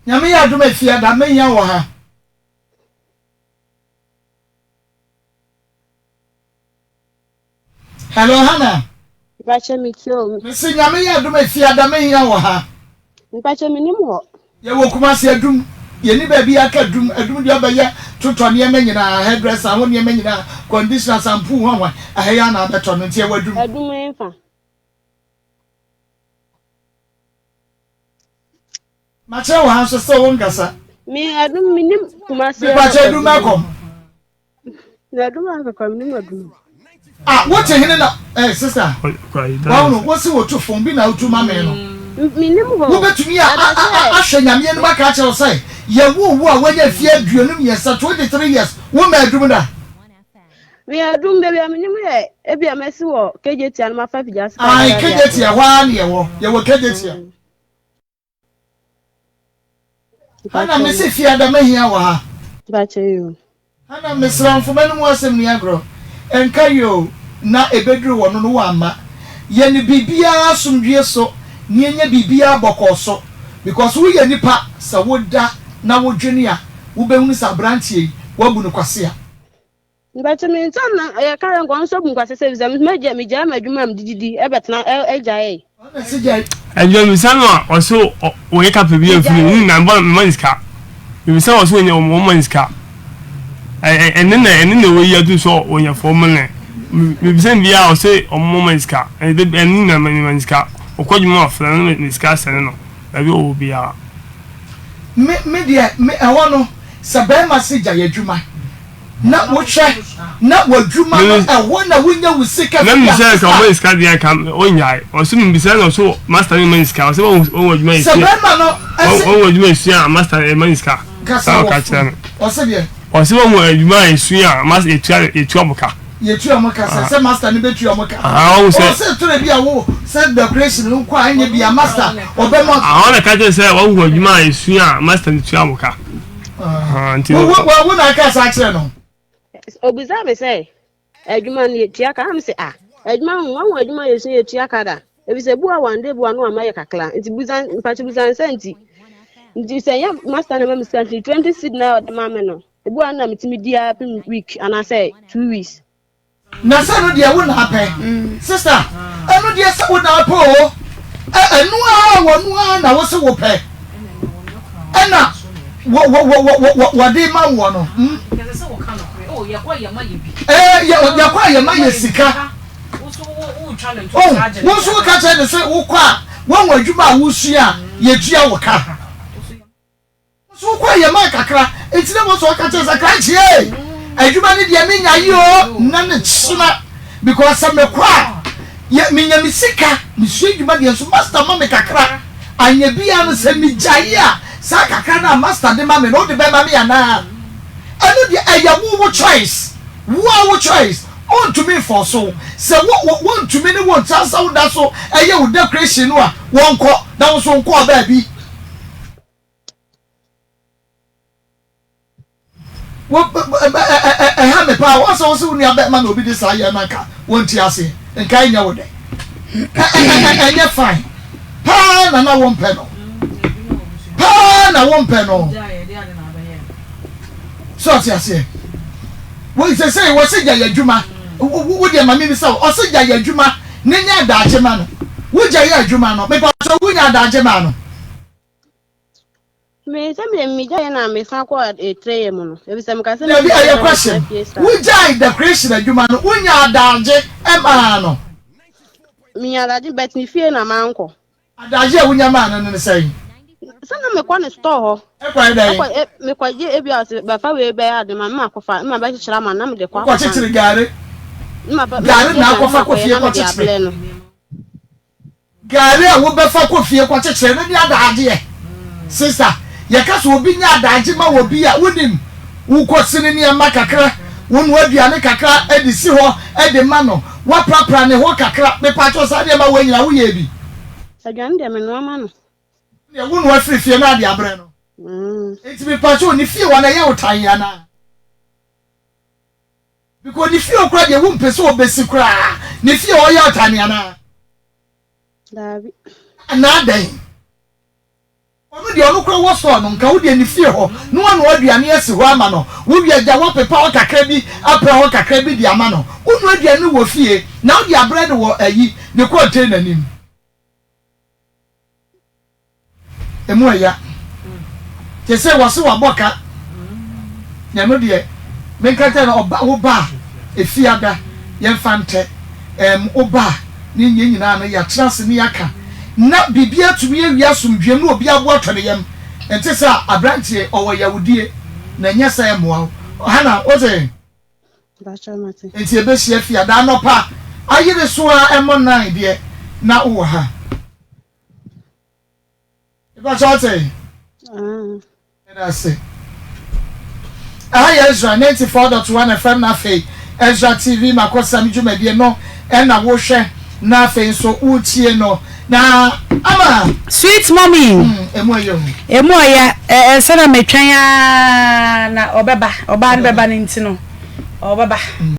Nyame yɛ adum efi ada mi hia wɔ ha. Hello Hannah. Mpakyɛ me tie o. Me se Nyame yɛ adom a Efiada me hia wɔ ha. Mpakyɛ me nim hɔ. Yɛ wɔ Kumasi Adum. Yɛ ni baabi aka Adum. Adum deɛ ɔbɛyɛ totɔ nneɛma nyinaa, hairdresser ho nneɛma nyinaa, conditioner, shampoo hwan hwan, ɛha yi ara na abɛtɔ no nti yɛ wɔ Adum. Adum hefa? Makyerɛ wɔ ha nso sɛ wo nkasa. Me Adum me nim Kumasi. Mepakyɛ Adum ɛkɔm. Na adum akakwa mi nim adum. Ah, wote hene na eh sister. Wɔn wosi wotu fon bi na wotu ma me no. Menim hɔ. Wobɛtumi a ahwɛ nyame anim aka akyerɛ wo sɛ yɛwo wo a woanya mfeɛ 23, 23 years, wo ma adum da. Me adum baabi a menim yɛ ebi a mɛsi wɔ KJT ano mafa figya ase. Ayi KJT ɛhɔ ara ne yɛwɔ yɛwɔ KJT. Hana mese fiada mɛhia wɔ ha. Ana mesrɛ wo mfa m'anomu asɛm nni agorɔ. Ɛnka yie o, na ɛbɛduru hɔ no no woamma. Yɛ no biribiara asomdwie so na yɛnyɛ biribiara bɔkɔɔ so because woyɛ nipa sɛ woda na wodwene a wobɛhunu sɛ aberanteɛ yi woabu no kwasea. But me nsɛm na yɛka yɛ nkɔ nso bu nkwasea sɛ efisɛ me megyae m'adwuma a mede didi ɛbɛtena ɛgyae. Ɛnna mebisa no a, ɔse ɔyɛ kapɛ bi amfiri ne nyinaa mebɔ mema no sika. Mebisa no ɔse ɔnya ɔma no sika. Ɛne na ɛne na wɔyi ato sɛ ɔnya fɔm ne. Mebisa no biara ɔse ɔmo ma no sika. Ɛne nyinaa mema no sika. Ɔkɔ adwuma ɔfrɛ no me sika sɛne no baabi a ɔwɔ biara. Me me deɛ me ɛhɔ no sɛ bɛrima se gyae adwuma na wohwɛ na w'adwuma no ɛhɔ na wonya wo sika fi a sista. Sɛ ɔma sika deɛ nka ɔnyae ɔsɛ mebisa na ɔsɛ master no ma ne sika ɔsɛ wɔn adwuma esua sɛ bɛrima no ɛsɛ wɔn adwuma esua a master ɛma ne sika kasa wɔ fo ɔsɛ deɛ ɔsɛ wɔn adwuma esua a master etua etua mo ka yɛtua ɔmo ka sɛ sɛ master no bɛtua ɔmo ka ɔsɛ tore bi a wo sɛ decoration no kɔ a ɛnyɛ bi a master ɔbɛma ɔna ka kyerɛ sɛ wɔn adwuma esua a master no tua mo ka. Nti wo wo wo na aka saa kyerɛ no. Obisaa me sɛ, adwuma no yɛtua ka? Na me sɛ, ah, adwuma ho, wahu adwuma yɛsua yɛtua ka da. Efisɛ bu a one day bu a no ama yɛ kakra. Nti busan, mpakyɛ busan sɛ nti. Nti sɛ nyɛ master na ma me sika nti 20 cedi na ɔde ma me no. Ebu a na metumi di ara pem week anaasɛ 2 weeks. Na sɛ ɛno deɛ wo na apɛ sister ɛno deɛ sɛ wo na apɛ oo ɛ ɛno ara wɔ no ara na wo se wo pɛ ɛna wɔ wɔ wɔ wɔ wɔ wɔde ma woɔ no hmm ɛɛ yɛ yɛkɔ a yɛma yɛ sika oh wo nso woka kyerɛ ne sɛ wokɔ a wɔn adwuma a wosua a yɛtua wo ka. So wokɔ yɛ man kakra nti na wɔsɔ ɔka kyerɛ sɛ krakye ee adwuma no deɛ menya yi o na ne kyena because sɛ mekɔ a yɛ menya me sika mesua adwuma deɛ nso master ma me kakra anyɛ bia no sɛ megyae a saa kakra no a master de ma me no wode bɛma me anaa ɛno deɛ ɛyɛ wo wo choice wo a wo choice ɔntumi nfɔso wo sɛ wo wo wontumi ne wo ntra sɛ woda so ɛyɛ wo decoration no a wɔnkɔ na wo nso nkɔɔ baabi. Wo ɛha me paa wɔn sɛ wɔn sɛ wo nua bɛrima na obi de saa yɛ na nka wɔn ti aseɛ nka ɛnyɛ wo dɛ ɛnyɛ fine paa na na wɔn pɛ no paa na wɔn pɛ no so ɔte aseɛ wɔn sɛ sɛ wɔsi gya yɛ adwuma wo deɛ maame bi sɛ ɔsi gya yɛ adwuma ne nya adaagye ma no wo gya yɛ adwuma no mepa so wo nya adaagye ma no. Me sɛ me megyaeɛ na mesan kɔ etreyɛ mu no efisɛ meka sɛ Dabi megyae ɛyɛ na question metena fie saa. Wogyae decoration adwuma no wonya adagye maa no? Menya adagye but ne fie na mankɔ. Adagye a wonya maa no no ne sɛn? Sɛ na mekɔ ne store hɔ. Ɛkɔyɛ dɛn? Ɛkɔ e mekɔgye ebi a ɔse bɛfa wei bɛyɛ ade ma me makɔfa na mabɛkyekyere ama no na mede kɔ akɔma no. Wokɔkyekyere gari? Na mafa Gari mekɔgye na gari akɔfa na kɔ makɔyɛ fie na mede kɔkyekyere? abrɛ no. Gari a wobɛfa kɔ fie kɔkyekyere no ne adagyeɛ. Sister, yɛka sɛ obi nya adagye ma obi a, wonim, wokɔsene nneɛma kakra, wonoa aduane kakra de si hɔ de ma no, woaprapra ne ho kakra, mepakyɛw saa nneɛma wei nyinaa woyɛɛ bi? Aduane deɛ menoa ma no. Deɛ wonoa firi fie na ade abrɛ no. Enti mepakyɛw ne fie hɔ no ɛyɛ wo tan anaa? Because ne fie hɔ koraa deɛ wompɛ sɛ ɔbɛsi koraa, ne fie hɔ yɛ ɔtane anaa? Daabi. Anaa dɛn? Ɔno deɛ ɔno koraa wɔ store no, nka wo deɛ ne fie hɔ na wanoa aduane asi hɔ ama no, wowie agya woapepa hɔ kakra bi apra hɔ kakra bi de ama no, wonoa aduane no wɔ fie na wode abrɛ no wɔ ayi ne container no mu. Emu ɛya. Te sɛ wɔse wabɔ ka. Na ɛno deɛ menka kyerɛ no ɔba wo ba a efiada yɛmfa ntɛ ɛɛm wo ba a ne yɛn nyinaa no yɛatena ase ne yɛaka na biribi atumi awie asomdwoeɛ mu na obi abo atɔ ne yam nte sɛ a aberanteɛ ɔwɔ yawdie na ɛnyɛ sɛ ɛmmoa wo Hannah wote? Mpakyɛw mate. Nti yɛbɛhyia fiada anɔpa ayere so ara ɛmmɔ nine deɛ na wowɔ ha. Mepakyɛ wote? Meda ase. Ɛha yɛ Ezra 94.1 FM na afei Ezra TV Makɔsɛm dwumadie no ɛna wohwɛ na afei nso wotie no. Na. Ama. Sweet mommy. Mm, emu ɔyɛ o. Emu ɔyɛ ɛɛ sɛ na metwɛn aa na ɔbɛba ɔbaa no bɛba no nti no ɔbɛba.